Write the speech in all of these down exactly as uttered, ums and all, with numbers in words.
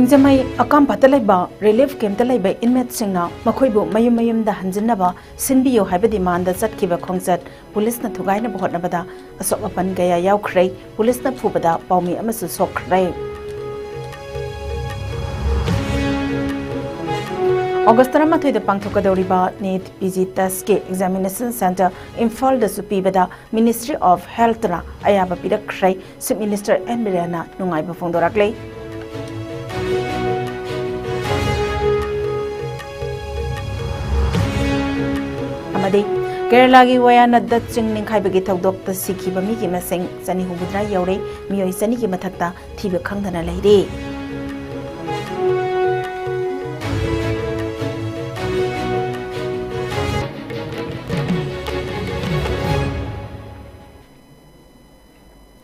ꯁꯤꯡꯖꯃꯩ ꯑꯀꯥꯝꯄꯥꯠꯇ ꯂꯩꯕ ꯔꯤꯂꯤꯐ ꯀꯦꯝꯞꯇ ꯂꯩꯕ ꯏꯟꯃꯦꯠꯁꯤꯡꯅ ꯃꯈꯣꯏꯕꯨ ꯃꯌꯨꯝ ꯃꯌꯨꯝꯗ ꯍꯟꯖꯤꯟꯅꯕ ꯁꯤꯟꯕꯤꯌꯨ ꯍꯥꯏꯕ ꯗꯤꯃꯥꯟꯗ ꯆꯠꯈꯤꯕ ꯈꯣꯡꯆꯠ ꯄꯨꯂꯤꯁꯅ ꯊꯨꯒꯥꯏꯅꯕ ꯍꯣꯠꯅꯕꯗ ꯑꯁꯣꯛ ꯑꯄꯟ ꯀꯌꯥ ꯌꯥꯎꯈ꯭ꯔꯦ꯫ ꯄꯨꯂꯤꯁꯅ ꯐꯨꯕꯗ ꯄꯥꯎꯃꯤ ꯑꯃꯁꯨ ꯁꯣꯛꯈ꯭ꯔꯦ꯫ ꯑꯣꯒꯁ ꯇꯔꯥꯃꯥꯊꯣꯏꯗ ꯄꯥꯡꯊꯣꯛꯀꯗꯧꯔꯤꯕ ꯅꯤꯠ ꯄꯤ ꯖꯤ ꯇꯦꯁꯀꯤ ꯑꯦꯛꯖꯥꯃꯤꯅꯦꯁꯟ ꯁꯦꯟꯇꯔ ꯏꯝꯐꯥꯜꯗꯁꯨ ꯄꯤꯕꯗ Ministry of Healthꯅ ꯑꯌꯥꯕ ꯄꯤꯔꯛꯈ꯭ꯔꯦ꯫ Chief Minister N ꯕꯤꯔꯦꯟꯅ ꯅꯨꯡꯉꯥꯏꯕ ꯐꯣꯡꯗꯣꯔꯛꯂꯦ꯫ ꯑꯃꯗꯤ ꯀꯦꯔꯂꯥꯒꯤ ꯋꯥꯌꯥꯅꯥꯗ ꯆꯤꯡ ꯅꯤꯡꯈꯥꯏꯕꯒꯤ ꯊꯧꯗꯣꯛꯇ ꯁꯤꯈꯤꯕ ꯃꯤꯒꯤ ꯃꯁꯤꯡ ꯆꯅꯤ ꯍꯨꯝꯐꯨꯇꯔꯥ ꯌꯧꯔꯦ꯫ ꯃꯤꯑꯣꯏ ꯆꯅꯤꯒꯤ ꯃꯊꯛꯇ ꯊꯤꯕ ꯈꯪꯗꯅ ꯂꯩꯔꯤ꯫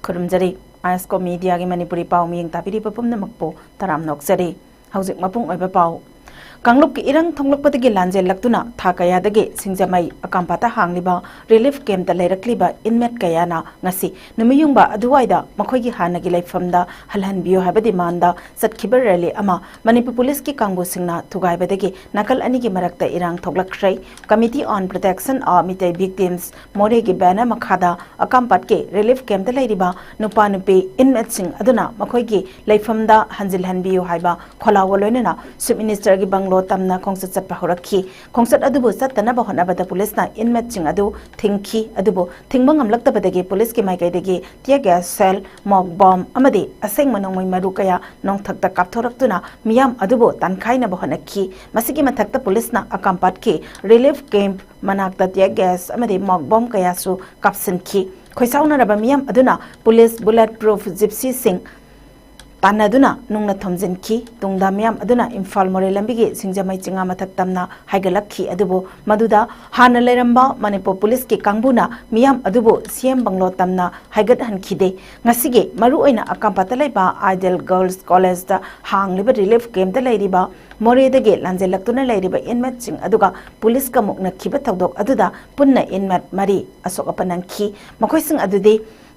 ꯈꯨꯔꯨꯝꯖꯔꯤ꯫ ꯑꯥꯏꯁꯀꯣ ꯃꯤꯗꯤꯌꯥꯒꯤ ꯃꯅꯤꯄꯨꯔꯤ ꯄꯥꯎ ꯃꯤꯌꯦꯡ ꯇꯥꯕꯤꯔꯤꯕ ꯄꯨꯝꯅꯃꯛꯄꯨ ꯇꯔꯥꯝꯅ ꯑꯣꯛꯆꯔꯤ꯫ ꯍꯧꯖꯤꯛ ꯃꯄꯨꯡ ꯑꯣꯏꯕ ꯄꯥꯎ꯫ ꯀꯥꯡꯂꯨꯞꯀꯤ ꯏꯔꯥꯡ ꯊꯣꯛꯂꯛꯄꯗꯒꯤ ꯂꯥꯟꯖꯦꯜꯂꯛꯇꯨꯅ ꯊꯥ ꯀꯌꯥꯗꯒꯤ ꯁꯤꯡꯖꯃꯩ ꯑꯀꯥꯝꯄꯥꯠꯇ ꯍꯥꯡꯂꯤꯕ ꯔꯤꯂꯤꯐ ꯀꯦꯝꯞꯇ ꯂꯩꯔꯛꯂꯤꯕ ꯏꯟꯃꯦꯠ ꯀꯌꯥꯅ ꯉꯁꯤ ꯅꯨꯃꯤꯠꯌꯨꯡꯕ ꯑꯗꯨꯋꯥꯏꯗ ꯃꯈꯣꯏꯒꯤ ꯍꯥꯟꯅꯒꯤ ꯂꯩꯐꯝꯗ ꯍꯜꯍꯟꯕꯤꯌꯨ ꯍꯥꯏꯕ ꯗꯤꯃꯥꯟꯗ ꯆꯠꯈꯤꯕ ꯔꯦꯂꯤ ꯑꯃ ꯃꯅꯤꯄꯨꯔ ꯄꯨꯂꯤꯁꯀꯤ ꯀꯥꯡꯕꯨꯁꯤꯡꯅ ꯊꯨꯒꯥꯏꯕꯗꯒꯤ ꯅꯥꯀꯜ ꯑꯅꯤꯒꯤ ꯃꯔꯛꯇ ꯏꯔꯥꯡ ꯊꯣꯛꯂꯛꯈ꯭ꯔꯦ꯫ Committee on Protection of Meitei Victims ꯃꯣꯔꯦꯒꯤ ꯕꯦꯅꯔ ꯃꯈꯥꯗ ꯑꯀꯥꯝꯄꯥꯠꯀꯤ ꯔꯤꯂꯤꯐ ꯀꯦꯝꯞꯇ ꯂꯩꯔꯤꯕ ꯅꯨꯄꯥ ꯅꯨꯄꯤ ꯏꯟꯃꯦꯠꯁꯤꯡ ꯑꯗꯨꯅ ꯃꯈꯣꯏꯒꯤ ꯂꯩꯐꯝꯗ ꯍꯟꯖꯤꯜꯍꯟꯕꯤꯌꯨ ꯍꯥꯏꯕ ꯈꯣꯜꯂꯥꯎꯒ ꯂꯣꯏꯅꯅ ꯆꯤꯐ ꯃꯤꯅꯤꯁꯇꯔꯒꯤ ꯕꯪꯒ꯭ꯂꯣ ꯇꯝꯅ ꯈꯣꯡꯆꯠ ꯆꯠꯄ ꯍꯧꯔꯛꯈꯤ꯫ ꯈꯣꯡꯆꯠ ꯑꯗꯨꯕꯨ ꯆꯠꯇꯅꯕ ꯍꯣꯠꯅꯕꯗ ꯄꯨꯂꯤꯁꯅ ꯏꯟꯃꯦꯠꯁꯤꯡ ꯑꯗꯨ ꯊꯤꯡꯈꯤ꯫ ꯑꯗꯨꯕꯨ ꯊꯤꯡꯕ ꯉꯝꯂꯛꯇꯕꯗꯒꯤ ꯄꯨꯂꯤꯁꯀꯤ ꯃꯥꯏꯀꯩꯗꯒꯤ tear gas shell, ꯃꯣꯛ ꯕꯣꯝ ꯑꯃꯗꯤ ꯑꯁꯦꯡꯕ ꯅꯣꯡꯃꯩ ꯃꯔꯨ ꯀꯌꯥ ꯅꯣꯡꯊꯛꯇ ꯀꯥꯞꯊꯣꯔꯛꯇꯨꯅ ꯃꯤꯌꯥꯝ ꯑꯗꯨꯕꯨ ꯇꯥꯟꯈꯥꯏꯅꯕ ꯍꯣꯠꯅꯈꯤ꯫ ꯃꯁꯤꯒꯤ ꯃꯊꯛꯇ ꯄꯨꯂꯤꯁꯅ ꯑꯀꯥꯝꯄꯥꯠꯀꯤ ꯔꯤꯂꯤꯐ ꯀꯦꯝꯞ ꯃꯅꯥꯛꯇ tear gas ꯑꯃꯗꯤ ꯃꯣꯛ ꯕꯣꯝ ꯀꯌꯥꯁꯨ ꯀꯥꯞꯁꯤꯟꯈꯤ꯫ ꯈꯣꯏꯁꯥꯎꯅꯔꯕ ꯃꯤꯌꯥꯝ ꯑꯗꯨꯅ ꯄꯨꯂꯤꯁ bullet proof ꯖꯤꯞꯁꯤꯁꯤꯡ ꯇꯥꯟꯅꯗꯨꯅ ꯅꯨꯡꯅ ꯊꯣꯝꯖꯤꯟꯈꯤ꯫ ꯇꯨꯡꯗ ꯃꯤꯌꯥꯝ ꯑꯗꯨꯅ ꯏꯝꯐꯥꯜ ꯃꯣꯔꯦ ꯂꯝꯕꯤꯒꯤ ꯁꯤꯡꯖꯃꯩ ꯆꯤꯉꯥ ꯃꯊꯛ ꯇꯝꯅ ꯍꯥꯏꯒꯠꯂꯛꯈꯤ꯫ ꯑꯗꯨꯕꯨ ꯃꯗꯨꯗ ꯍꯥꯟꯅ ꯂꯩꯔꯝꯕ ꯃꯅꯤꯄꯨꯔ ꯄꯨꯂꯤꯁꯀꯤ ꯀꯥꯡꯕꯨꯅ ꯃꯤꯌꯥꯝ ꯑꯗꯨꯕꯨ ꯁꯤ ꯑꯦꯝ ꯕꯪꯒ꯭ꯂꯣ ꯇꯝꯅ ꯍꯥꯏꯒꯠꯍꯟꯈꯤꯗꯦ꯫ ꯉꯁꯤꯒꯤ ꯃꯔꯨꯑꯣꯏꯅ ꯑꯀꯥꯝꯄꯥꯠꯇ ꯂꯩꯕ ꯑꯥꯏꯗꯤꯌꯦꯜ ꯒꯔꯜꯁ ꯀꯣꯂꯦꯖꯇ ꯍꯥꯡꯂꯤꯕ ꯔꯤꯂꯤꯐ ꯀꯦꯝꯞꯇ ꯂꯩꯔꯤꯕ ꯃꯣꯔꯦꯗꯒꯤ ꯂꯥꯟꯖꯦꯜꯂꯛꯇꯨꯅ ꯂꯩꯔꯤꯕ ꯏꯟꯃꯦꯠꯁꯤꯡ ꯑꯗꯨꯒ ꯄꯨꯂꯤꯁꯀ ꯃꯨꯛꯅꯈꯤꯕ ꯊꯧꯗꯣꯛ ꯑꯗꯨꯗ ꯄꯨꯟꯅ ꯏꯟꯃꯦꯠ ꯃꯔꯤ ꯑꯁꯣꯛ ꯑꯄꯟ ꯅꯪꯈꯤ꯫ ꯃꯈꯣꯏꯁꯤꯡ ꯑꯗꯨꯗꯤ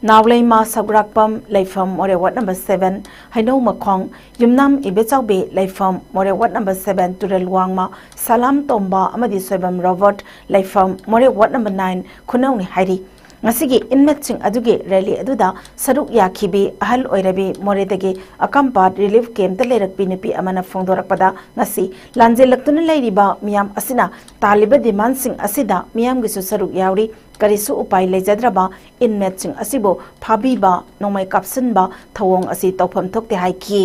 ꯅꯥꯎꯂꯩꯃ ꯁꯒ꯭ꯔꯥꯛꯄꯝ ꯂꯩꯐꯝ ꯃꯣꯔꯦ ꯋꯥꯔꯗ ꯅꯝꯕꯔ ꯁꯚꯦꯟ, ꯍꯩꯅꯧ ꯃꯈꯣꯡ, ꯌꯨꯝꯅꯥꯝ ꯏꯕꯦꯆꯥꯎꯕꯤ ꯂꯩꯐꯝ ꯃꯣꯔꯦ ꯋꯥꯔꯗ ꯅꯝꯕꯔ ꯁꯚꯦꯟ, ꯇꯨꯔꯦꯜ ꯋꯥꯡꯃ, ꯁꯂꯥꯝ ꯇꯣꯝꯕ ꯑꯃꯗꯤ ꯁꯣꯏꯕꯝ ꯔꯣꯕꯔꯠ ꯂꯩꯐꯝ ꯃꯣꯔꯦ ꯋꯥꯔꯗ ꯅꯝꯕꯔ ꯅꯥꯏꯟ ꯈꯨꯅꯧꯅꯤ ꯍꯥꯏꯔꯤ꯫ ꯉꯁꯤꯒꯤ inmateꯁꯤꯡ ꯑꯗꯨꯒꯤ rally ꯑꯗꯨꯗ ꯁꯔꯨꯛ ꯌꯥꯈꯤꯕꯤ ꯑꯍꯜ ꯑꯣꯏꯔꯕꯤ ꯃꯣꯔꯦꯗꯒꯤ ꯑꯀꯝꯄꯥꯠ relief campꯇ ꯂꯩꯔꯛꯄꯤ ꯅꯨꯄꯤ ꯑꯃꯅ ꯐꯣꯡꯗꯣꯔꯛꯄꯗ, ꯉꯁꯤ ꯂꯥꯟꯖꯦꯜꯂꯛꯇꯨꯅ ꯂꯩꯔꯤꯕ ꯃꯤꯌꯥꯝ ꯑꯁꯤꯅ ꯇꯥꯜꯂꯤꯕ demandꯁꯤꯡ ꯑꯁꯤꯗ ꯃꯤꯌꯥꯝꯒꯤꯁꯨ ꯁꯔꯨꯛ ꯌꯥꯎꯔꯤ꯫ ꯀꯔꯤꯁꯨ ꯎꯄꯥꯏ ꯂꯩꯖꯗ꯭ꯔꯕ inmateꯁꯤꯡ ꯑꯁꯤꯕꯨ ꯐꯥꯕꯤꯕ, ꯅꯣꯡꯃꯩ ꯀꯥꯞꯁꯤꯟꯕ ꯊꯧꯑꯣꯡ ꯑꯁꯤ ꯇꯧꯐꯝ ꯊꯣꯛꯇꯦ ꯍꯥꯏꯈꯤ꯫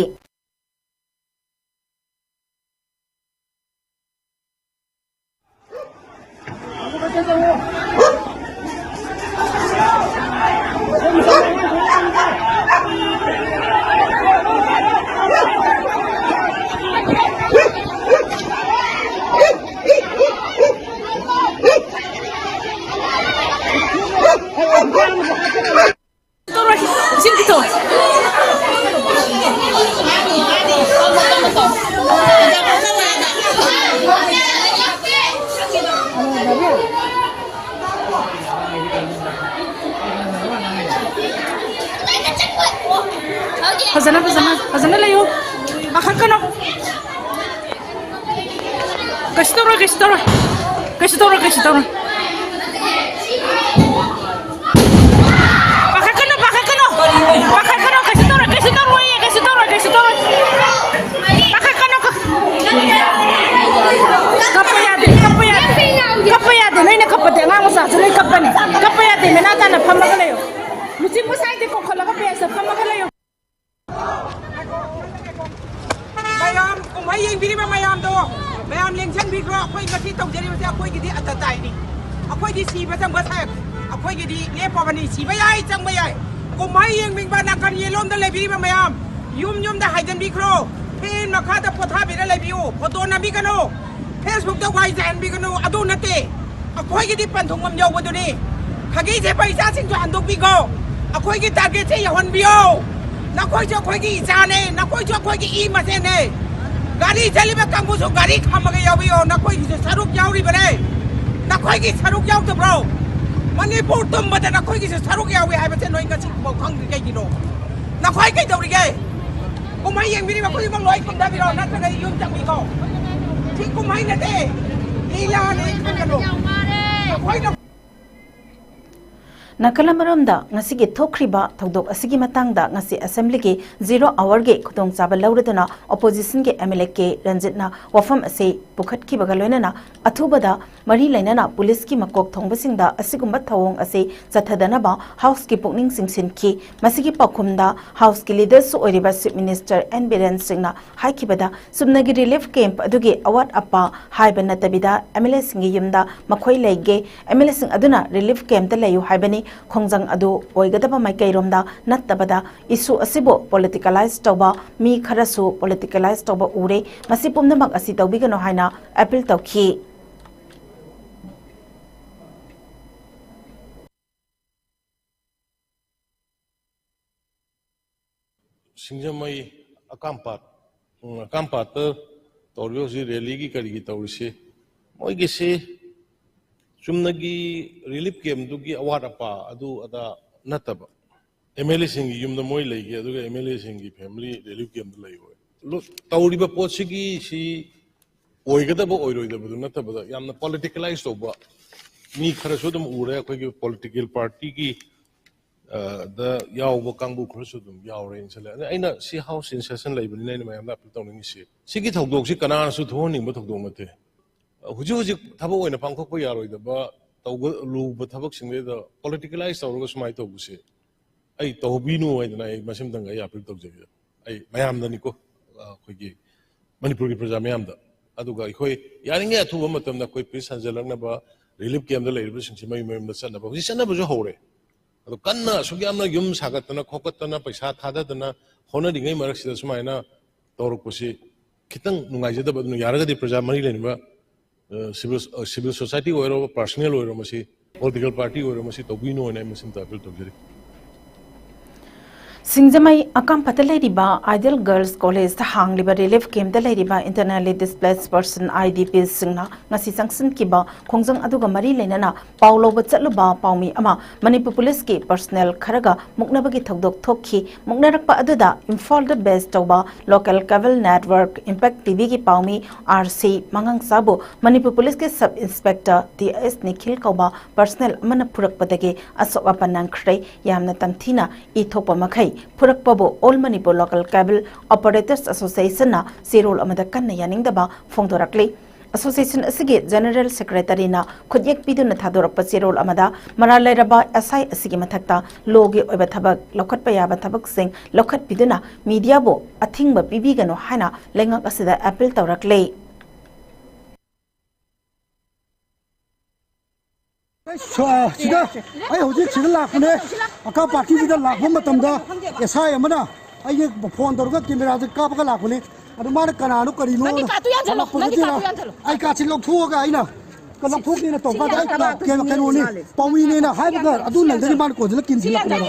ꯏꯁꯤꯡ ꯄꯤꯊꯣꯛ꯫ ꯐꯖꯅ, ꯐꯖꯅ, ꯐꯖꯅ ꯂꯩꯌꯨ꯫ ꯄꯥꯈꯠꯀꯅꯨ꯫ ꯀꯩꯁꯨ ꯇꯧꯔꯣꯏ, ꯀꯩꯁꯨ ꯇꯧꯔꯣꯏ꯫ ꯀꯩꯁꯨ ꯇꯧꯔꯣꯏ, ꯀꯩꯁꯨ ꯇꯧꯔꯣꯏ꯫ ꯄꯥꯈꯠꯀꯅꯨ, ꯄꯥꯈꯠꯀꯅꯨ꯫ ꯄꯥꯈꯠꯀꯅꯨ, ꯀꯩꯁꯨ ꯇꯧꯔꯣꯏ, ꯀꯩꯁꯨ ꯇꯧꯔꯣꯏꯌꯦ, ꯀꯩꯁꯨ ꯇꯧꯔꯣꯏ, ꯀꯩꯁꯨ ꯇꯧꯔꯣꯏ꯫ ꯄꯥꯈꯠꯀꯅꯨ, ꯀ-, ꯀꯞꯄ ꯌꯥꯗꯦ, ꯀꯞꯄ ꯌꯥꯗꯦ꯫ ꯀꯞꯄ ꯌꯥꯗꯦ, ꯅꯣꯏꯅ ꯀꯞꯄꯗꯤ ꯑꯉꯥꯡ ꯃꯆꯥꯁꯨ ꯂꯣꯏ ꯀꯞꯄꯅꯤ꯫ ꯀꯞꯄ ꯌꯥꯗꯦ, ꯅꯦꯅꯥ ꯇꯥꯅ ꯐꯝꯃꯒ ꯂꯩꯌꯨ꯫ ꯃꯆꯤꯟ ꯃꯁꯥꯏꯗꯤ ꯀꯣꯟꯈꯠꯂꯒ benchꯇ ꯐꯝꯃꯒ ꯂꯩꯌꯨ꯫ ꯃꯌꯥꯝ ꯀꯨꯝꯍꯩ ꯌꯦꯡꯕꯤꯔꯤꯕ ꯃꯌꯥꯝꯗꯣ, ꯃꯌꯥꯝ ꯂꯦꯡꯁꯤꯟꯕꯤꯈ꯭ꯔꯣ꯫ ꯑꯩꯈꯣꯏ ꯉꯁꯤ ꯇꯧꯖꯔꯤꯕꯁꯦ ꯑꯩꯈꯣꯏꯒꯤꯗꯤ ꯑꯇꯇꯥꯏꯅꯤ꯫ ꯑꯩꯈꯣꯏꯗꯤ ꯁꯤꯕ ꯆꯪꯕ ꯁꯥꯏ-, ꯑꯩꯈꯣꯏꯒꯤꯗꯤ ꯂꯦꯞꯄꯕꯅꯤ꯫ ꯁꯤꯕ ꯌꯥꯏ, ꯆꯪꯕ ꯌꯥꯏ꯫ ꯀꯨꯝꯍꯩ ꯌꯦꯡꯅꯤꯡꯕ ꯅꯥꯀꯟ ꯌꯦꯠꯂꯣꯝꯗ ꯂꯩꯕꯤꯔꯤꯕ ꯃꯌꯥꯝ, ꯌꯨꯝ ꯌꯨꯝꯗ ꯍꯥꯏꯖꯟꯕꯤꯈ꯭ꯔꯣ꯫ Fan ꯃꯈꯥꯗ ꯄꯣꯊꯥꯕꯤꯔ ꯂꯩꯕꯤꯌꯨ꯫ Photo ꯅꯝꯕꯤꯒꯅꯨ꯫ Facebookꯇ ꯋꯥꯏ ꯆꯥꯏꯍꯟꯕꯤꯒꯅꯨ꯫ ꯑꯗꯨ ꯅꯠꯇꯦ꯫ ꯑꯩꯈꯣꯏꯒꯤꯗꯤ ꯄꯟꯊꯨꯡꯐꯝ ꯌꯧꯕꯗꯨꯅꯤ꯫ ꯈꯥꯒꯤ ꯆꯦꯟꯕ ꯏꯆꯥꯁꯤꯡꯁꯨ ꯍꯟꯗꯣꯛꯄꯤꯈꯣ꯫ ꯑꯩꯈꯣꯏꯒꯤ targetꯁꯦ ꯌꯧꯍꯟꯕꯤꯌꯣ꯫ ꯅꯈꯣꯏꯁꯨ ꯑꯩꯈꯣꯏꯒꯤ ꯏꯆꯥꯅꯦ, ꯅꯈꯣꯏꯁꯨ ꯑꯩꯈꯣꯏꯒꯤ ꯏ ꯃꯁꯦꯟꯅꯦ꯫ ꯒꯥꯔꯤ ꯆꯠꯂꯤꯕ ꯀꯥꯡꯕꯨꯁꯨ ꯒꯥꯔꯤ ꯈꯥꯝꯃꯒ ꯌꯥꯎꯕꯤꯌꯣ, ꯅꯈꯣꯏꯒꯤꯁꯨ ꯁꯔꯨꯛ ꯌꯥꯎꯔꯤꯕꯅꯦ꯫ ꯅꯈꯣꯏꯒꯤ ꯁꯔꯨꯛ ꯌꯥꯎꯗꯕ꯭ꯔꯣ? ꯃꯅꯤꯄꯨꯔ ꯇꯨꯝꯕꯗ ꯅꯈꯣꯏꯒꯤꯁꯨ ꯁꯔꯨꯛ ꯌꯥꯎꯏ ꯍꯥꯏꯕꯁꯦ ꯅꯣꯏ ꯉꯁꯤꯐꯥꯎ ꯈꯪꯗ꯭ꯔꯤ ꯀꯩꯒꯤꯅꯣ? ꯅꯈꯣꯏ ꯀꯩꯗꯧꯔꯤꯒꯦ? ꯀꯨꯝꯍꯩ ꯌꯦꯡꯕꯤꯔꯤꯕ ꯈꯨꯗꯤꯡꯃꯛ ꯂꯣꯏ ꯀꯨꯝꯊꯕꯤꯔꯣ, ꯅꯠꯇ꯭ꯔꯒ ꯌꯨꯝ ꯆꯪꯕꯤꯈꯣ꯫ ꯁꯤ ꯀꯨꯝꯍꯩ ꯅꯠꯇꯦ, ꯂꯤꯂꯥꯅꯤ, ꯈꯪꯒꯅꯨ꯫ ꯅꯈꯣꯏꯅ ꯅꯥꯀꯜ ꯑꯃꯔꯣꯝꯗ, ꯉꯁꯤꯒꯤ ꯊꯣꯛꯈ꯭ꯔꯤꯕ ꯊꯧꯗꯣꯛ ꯑꯁꯤꯒꯤ ꯃꯇꯥꯡꯗ ꯉꯁꯤ ꯑꯦꯁꯦꯝꯕ꯭ꯂꯤꯒꯤ ꯖꯤꯔꯣ ꯑꯋꯥꯔꯒꯤ ꯈꯨꯗꯣꯡꯆꯥꯕ ꯂꯧꯔꯗꯨꯅ ꯑꯣꯄꯣꯖꯤꯁꯟꯒꯤ ꯑꯦꯝ ꯑꯦꯜ ꯑꯦ ꯀꯦ ꯔꯟꯖꯤꯠꯅ ꯋꯥꯐꯝ ꯑꯁꯤ ꯄꯨꯈꯠꯈꯤꯕꯒ ꯂꯣꯏꯅꯅ ꯑꯊꯨꯕꯗ ꯃꯔꯤ ꯂꯩꯅꯅ ꯄꯨꯂꯤꯁꯀꯤ ꯃꯀꯣꯛ ꯊꯣꯡꯕꯁꯤꯡꯗ ꯑꯁꯤꯒꯨꯝꯕ ꯊꯧꯑꯣꯡ ꯑꯁꯤ ꯆꯠꯊꯗꯅꯕ ꯍꯥꯎꯁꯀꯤ ꯄꯨꯛꯅꯤꯡ ꯆꯤꯡꯁꯤꯟꯈꯤ꯫ ꯃꯁꯤꯒꯤ ꯄꯥꯎꯈꯨꯝꯗ ꯍꯥꯎꯁꯀꯤ ꯂꯤꯗꯔꯁꯨ ꯑꯣꯏꯔꯤꯕ ꯆꯤꯐ ꯃꯤꯅꯤꯁꯇꯔ ꯑꯦꯟ ꯕꯤꯔꯦꯟ ꯁꯤꯡꯅ ꯍꯥꯏꯈꯤꯕꯗ, ꯆꯨꯝꯅꯒꯤ ꯔꯤꯂꯤꯐ ꯀꯦꯝꯞ ꯑꯗꯨꯒꯤ ꯑꯋꯥꯠ ꯑꯄꯥ ꯍꯥꯏꯕ ꯅꯠꯇꯕꯤꯗ ꯑꯦꯝ ꯑꯦꯜ ꯑꯦꯁꯤꯡꯒꯤ ꯌꯨꯝꯗ ꯃꯈꯣꯏ ꯂꯩꯒꯦ, ꯑꯦꯝ ꯑꯦꯜ ꯑꯦꯁꯤꯡ ꯑꯗꯨꯅ ꯔꯤꯂꯤꯐ ꯀꯦꯝꯞꯇ ꯂꯩꯌꯨ ꯍꯥꯏꯕꯅꯤ꯫ ꯈꯣꯡꯖꯪ ꯑꯗꯨ ꯑꯣꯏꯒꯗꯕ ꯃꯥꯏꯀꯩꯔꯣꯝꯗ ꯅꯠꯇꯕꯗ ꯏꯁꯨ ꯑꯁꯤꯕꯨ ꯄꯣꯂꯤꯇꯤꯀꯦꯂꯥꯏꯖ ꯇꯧꯕ, ꯃꯤ ꯈꯔꯁꯨ ꯄꯣꯂꯤꯇꯤꯀꯦꯂꯥꯏꯖ ꯇꯧꯕ ꯎꯔꯦ꯫ ꯃꯁꯤ ꯄꯨꯝꯅꯃꯛ ꯑꯁꯤ ꯇꯧꯕꯤꯒꯅꯨ ꯍꯥꯏꯅ ꯑꯄꯤꯜ ꯇꯧꯈꯤ꯫ ꯁꯤꯡꯖꯃꯩ, ꯑꯀꯥꯝꯄꯥꯠ, ꯎꯝ, ꯑꯀꯥꯝꯄꯥꯠꯇ ꯇꯧꯔꯤꯕ ꯍꯧꯖꯤꯛ ꯔꯦꯂꯤꯒꯤ ꯀꯔꯤꯒꯤ ꯇꯧꯔꯤꯁꯤ, ꯃꯣꯏꯒꯤꯁꯤ ꯆꯨꯝꯅꯒꯤ ꯔꯤꯂꯤꯐ ꯀꯦꯝꯞꯇꯨꯒꯤ ꯑꯋꯥꯠ ꯑꯄꯥ ꯑꯗꯨ ꯑꯗꯥ ꯅꯠꯇꯕ, ꯑꯦꯝ ꯑꯦꯜ ꯑꯦꯁꯤꯡꯒꯤ ꯌꯨꯝꯗ ꯃꯣꯏ ꯂꯩꯒꯦ, ꯑꯗꯨꯒ ꯑꯦꯝ ꯑꯦꯜ ꯑꯦꯁꯤꯡꯒꯤ ꯐꯦꯃꯤꯂꯤ ꯔꯤꯂꯤꯐ ꯀꯦꯝꯞꯇ ꯂꯩꯍꯧꯋꯦ꯫ ꯂꯣ-, ꯇꯧꯔꯤꯕ ꯄꯣꯠꯁꯤꯒꯤ ꯁꯤ ꯑꯣꯏꯒꯗꯕ ꯑꯣꯏꯔꯣꯏꯗꯕꯗꯨ ꯅꯠꯇꯕꯗ, ꯌꯥꯝꯅ ꯄꯣꯂꯤꯇꯤꯀꯦꯂꯥꯏꯁ ꯇꯧꯕ ꯃꯤ ꯈꯔꯁꯨ ꯑꯗꯨꯝ ꯎꯔꯦ꯫ ꯑꯩꯈꯣꯏꯒꯤ ꯄꯣꯂꯤꯇꯤꯀꯦꯜ ꯄꯥꯔꯇꯤꯒꯤ, ꯑ, ꯗ ꯌꯥꯎꯕ ꯀꯥꯡꯕꯨ ꯈꯔꯁꯨ ꯑꯗꯨꯝ ꯌꯥꯎꯔꯦꯅ ꯈꯜꯂꯦ꯫ ꯑꯗ ꯑꯩꯅ ꯁꯤ ꯍꯥꯎꯁ ꯏꯟ ꯁꯦꯁꯟ ꯂꯩꯕꯅꯤꯅ ꯑꯩꯅ ꯃꯌꯥꯝꯗ ꯑꯄꯤꯜ ꯇꯧꯅꯤꯡꯉꯤꯁꯤ, ꯁꯤꯒꯤ ꯊꯧꯗꯣꯛꯁꯤ ꯀꯅꯥꯅꯁꯨ ꯊꯣꯛꯍꯟꯅꯤꯡꯕ ꯊꯧꯗꯣꯛ ꯅꯠꯇꯦ꯫ ꯍꯧꯖꯤꯛ ꯍꯧꯖꯤꯛ ꯊꯕꯛ ꯑꯣꯏꯅ ꯄꯥꯡꯊꯣꯛꯄ ꯌꯥꯔꯣꯏꯗꯕ, ꯇꯧꯕ ꯂꯨꯕ ꯊꯕꯛꯁꯤꯡꯗꯨꯗ ꯄꯣꯂꯤꯇꯤꯀꯦꯂꯥꯏꯁ ꯇꯧꯔꯒ ꯁꯨꯃꯥꯏꯅ ꯇꯧꯕꯁꯦ ꯑꯩ ꯇꯧꯕꯤꯅꯨ ꯍꯥꯏꯗꯅ ꯑꯩ ꯃꯁꯤꯃꯇꯪ ꯑꯩ ꯑꯄꯤꯜ ꯇꯧꯖꯒꯦ꯫ ꯑꯩ ꯃꯌꯥꯝꯗꯅꯤꯀꯣ, ꯑꯩꯈꯣꯏꯒꯤ ꯃꯅꯤꯄꯨꯔꯒꯤ ꯄ꯭ꯔꯖꯥ ꯃꯌꯥꯝꯗ꯫ ꯑꯗꯨꯒ ꯑꯩꯈꯣꯏ ꯌꯥꯔꯤꯉꯩ ꯑꯊꯨꯕ ꯃꯇꯝꯗ ꯑꯩꯈꯣꯏ ꯄꯤꯁ ꯍꯟꯖꯜꯂꯛꯅꯕ, ꯔꯤꯂꯤꯐ ꯀꯦꯝꯞꯇ ꯂꯩꯔꯤꯕꯁꯤꯡꯁꯤ ꯃꯌꯨꯝ ꯃꯌꯨꯝꯗ ꯆꯠꯅꯕ, ꯍꯧꯖꯤꯛ ꯆꯠꯅꯕꯁꯨ ꯍꯧꯔꯦ꯫ ꯑꯗꯣ ꯀꯟꯅ ꯑꯁꯨꯛ ꯌꯥꯝꯅ ꯌꯨꯝ ꯁꯥꯒꯠꯇꯅ ꯈꯣꯀꯠꯇꯅ ꯄꯩꯁꯥ ꯊꯥꯗꯗꯅ ꯍꯣꯠꯅꯔꯤꯉꯩ ꯃꯔꯛꯁꯤꯗ ꯁꯨꯃꯥꯏꯅ ꯇꯧꯔꯛꯄꯁꯤ ꯈꯤꯇꯪ ꯅꯨꯡꯉꯥꯏꯖꯗꯕ꯫ ꯑꯗꯨꯅ ꯌꯥꯔꯒꯗꯤ ꯄ꯭ꯔꯖꯥ ꯃꯔꯤ ꯂꯩꯅꯕ, ꯑ, ꯁꯤꯚꯤꯜ, ꯑ, ꯁꯤꯚꯤꯜ ꯁꯣꯁꯥꯏꯇꯤ ꯑꯣꯏꯔꯣ, ꯄꯥꯔꯁꯣꯅꯦꯜ ꯑꯣꯏꯔꯣ, ꯃꯁꯤ ꯄꯣꯂꯤꯇꯤꯀꯦꯜ ꯄꯥꯔꯇꯤ ꯑꯣꯏꯔꯣ, ꯃꯁꯤ ꯇꯧꯕꯤꯅꯣ ꯍꯥꯏꯅ ꯑꯩ ꯃꯁꯤꯃꯇ ꯑꯄꯤꯜ ꯇꯧꯖꯔꯤ꯫ ꯁꯤꯡꯖꯃꯩ ꯑꯀꯥꯝꯄꯠꯇ ꯂꯩꯔꯤꯕ Ideal Girls College ꯇ ꯍꯥꯡꯂꯤꯕ relief camp ꯇ ꯂꯩꯔꯤꯕ internally displaced person, I D P ꯁꯤꯡꯅ ꯉꯁꯤ ꯆꯪꯁꯤꯟꯈꯤꯕ ꯈꯣꯡꯖꯪ ꯑꯗꯨꯒ ꯃꯔꯤ ꯂꯩꯅꯅ ꯄꯥꯎ ꯂꯧꯕ ꯆꯠꯂꯨꯕ ꯄꯥꯎꯃꯤ ꯑꯃ ꯃꯅꯤꯄꯨꯔ ꯄꯨꯂꯤꯁꯀꯤ personnel ꯈꯔꯒ ꯃꯨꯛꯅꯕꯒꯤ ꯊꯧꯗꯣꯛ ꯊꯣꯛꯈꯤ꯫ ꯃꯨꯛꯅꯔꯛꯄ ꯑꯗꯨꯗ ꯏꯝꯐꯥꯜꯗ base ꯇꯧꯕ local cable network Impact T V ꯒꯤ ꯄꯥꯎꯃꯤ R C ꯃꯉꯥꯡꯆꯥꯕꯨ ꯃꯅꯤꯄꯨꯔ ꯄꯨꯂꯤꯁꯀꯤ sub inspector T S Nikhil ꯀꯧꯕ personnel ꯑꯃꯅ ꯐꯨꯔꯛꯄꯗꯒꯤ ꯑꯁꯣꯛ ꯑꯄꯟ ꯅꯪꯈ꯭ꯔꯦ꯫ ꯌꯥꯝꯅ ꯇꯝꯊꯤꯅ ꯏ ꯊꯣꯛꯄ ꯃꯈꯩ ꯐꯨꯔꯛꯄꯕꯨ All Manipur Local Cable Operators Association ꯅ ꯆꯦꯔꯣꯜ ꯑꯃꯗ ꯀꯟꯅ ꯌꯥꯅꯤꯡꯗꯕ ꯐꯣꯡꯗꯣꯔꯛꯂꯤ꯫ Association ꯑꯁꯤꯒꯤ General Secretary ꯅ ꯈꯨꯠꯌꯦꯛ ꯄꯤꯗꯨꯅ ꯊꯥꯗꯣꯔꯛꯄ ꯆꯦꯔꯣꯜ ꯑꯃꯗ ꯃꯔꯥꯜ ꯂꯩꯔꯕ S I ꯑꯁꯤꯒꯤ ꯃꯊꯛꯇ law ꯒꯤ ꯑꯣꯏꯕ ꯊꯕꯛ ꯂꯧꯈꯠꯄ ꯌꯥꯕ ꯊꯕꯛꯁꯤꯡ ꯂꯧꯈꯠꯄꯤꯗꯨꯅ media ꯕꯨ ꯑꯊꯤꯡꯕ ꯄꯤꯕꯤꯒꯅꯨ ꯍꯥꯏꯅ ꯂꯩꯉꯥꯛ ꯑꯁꯤꯗ appeal ꯇꯧꯔꯛꯂꯤ꯫ ꯁ-, ꯁꯤꯗ ꯑꯩ ꯍꯧꯖꯤꯛ ꯁꯤꯗ ꯂꯥꯛꯄꯅꯦ꯫ ꯑꯀꯥ ꯄꯥꯔꯇꯤꯁꯤꯗ ꯂꯥꯛꯄ ꯃꯇꯝꯗ S I ꯑꯃꯅ ꯑꯩꯒꯤ phone ꯇꯧꯔꯒ camera ꯁꯦ ꯀꯥꯞꯄꯒ ꯂꯥꯛꯄꯅꯤ꯫ ꯑꯗꯨ ꯃꯥꯅ ꯀꯅꯥꯅꯣ ꯀꯔꯤꯅꯣ ꯅꯪꯒꯤ card ꯇꯨ ꯌꯥꯟꯁꯤꯜꯂꯣ, ꯅꯪꯒꯤ card ꯇꯨ ꯌꯥꯟꯁꯤꯜꯂꯣ꯫ ꯑꯩ card ꯁꯤ ꯂꯧꯊꯣꯛꯑꯒ ꯑꯩꯅ ꯂꯧꯊꯣꯛꯀꯦꯅ ꯇꯧꯕ ꯀꯥꯟꯗ ꯑꯩ ꯀꯩꯅꯣ, ꯀꯩꯅꯣꯅꯤ, ꯄꯥꯎꯃꯤꯅꯦꯅ ꯍꯥꯏꯕꯒ ꯑꯗꯨ ꯅꯪꯗꯒꯤ ꯃꯥꯅ ꯀꯣꯟꯁꯤꯜꯂ ꯀꯤꯟꯁꯤꯜꯂꯛꯄꯅꯦꯕ꯫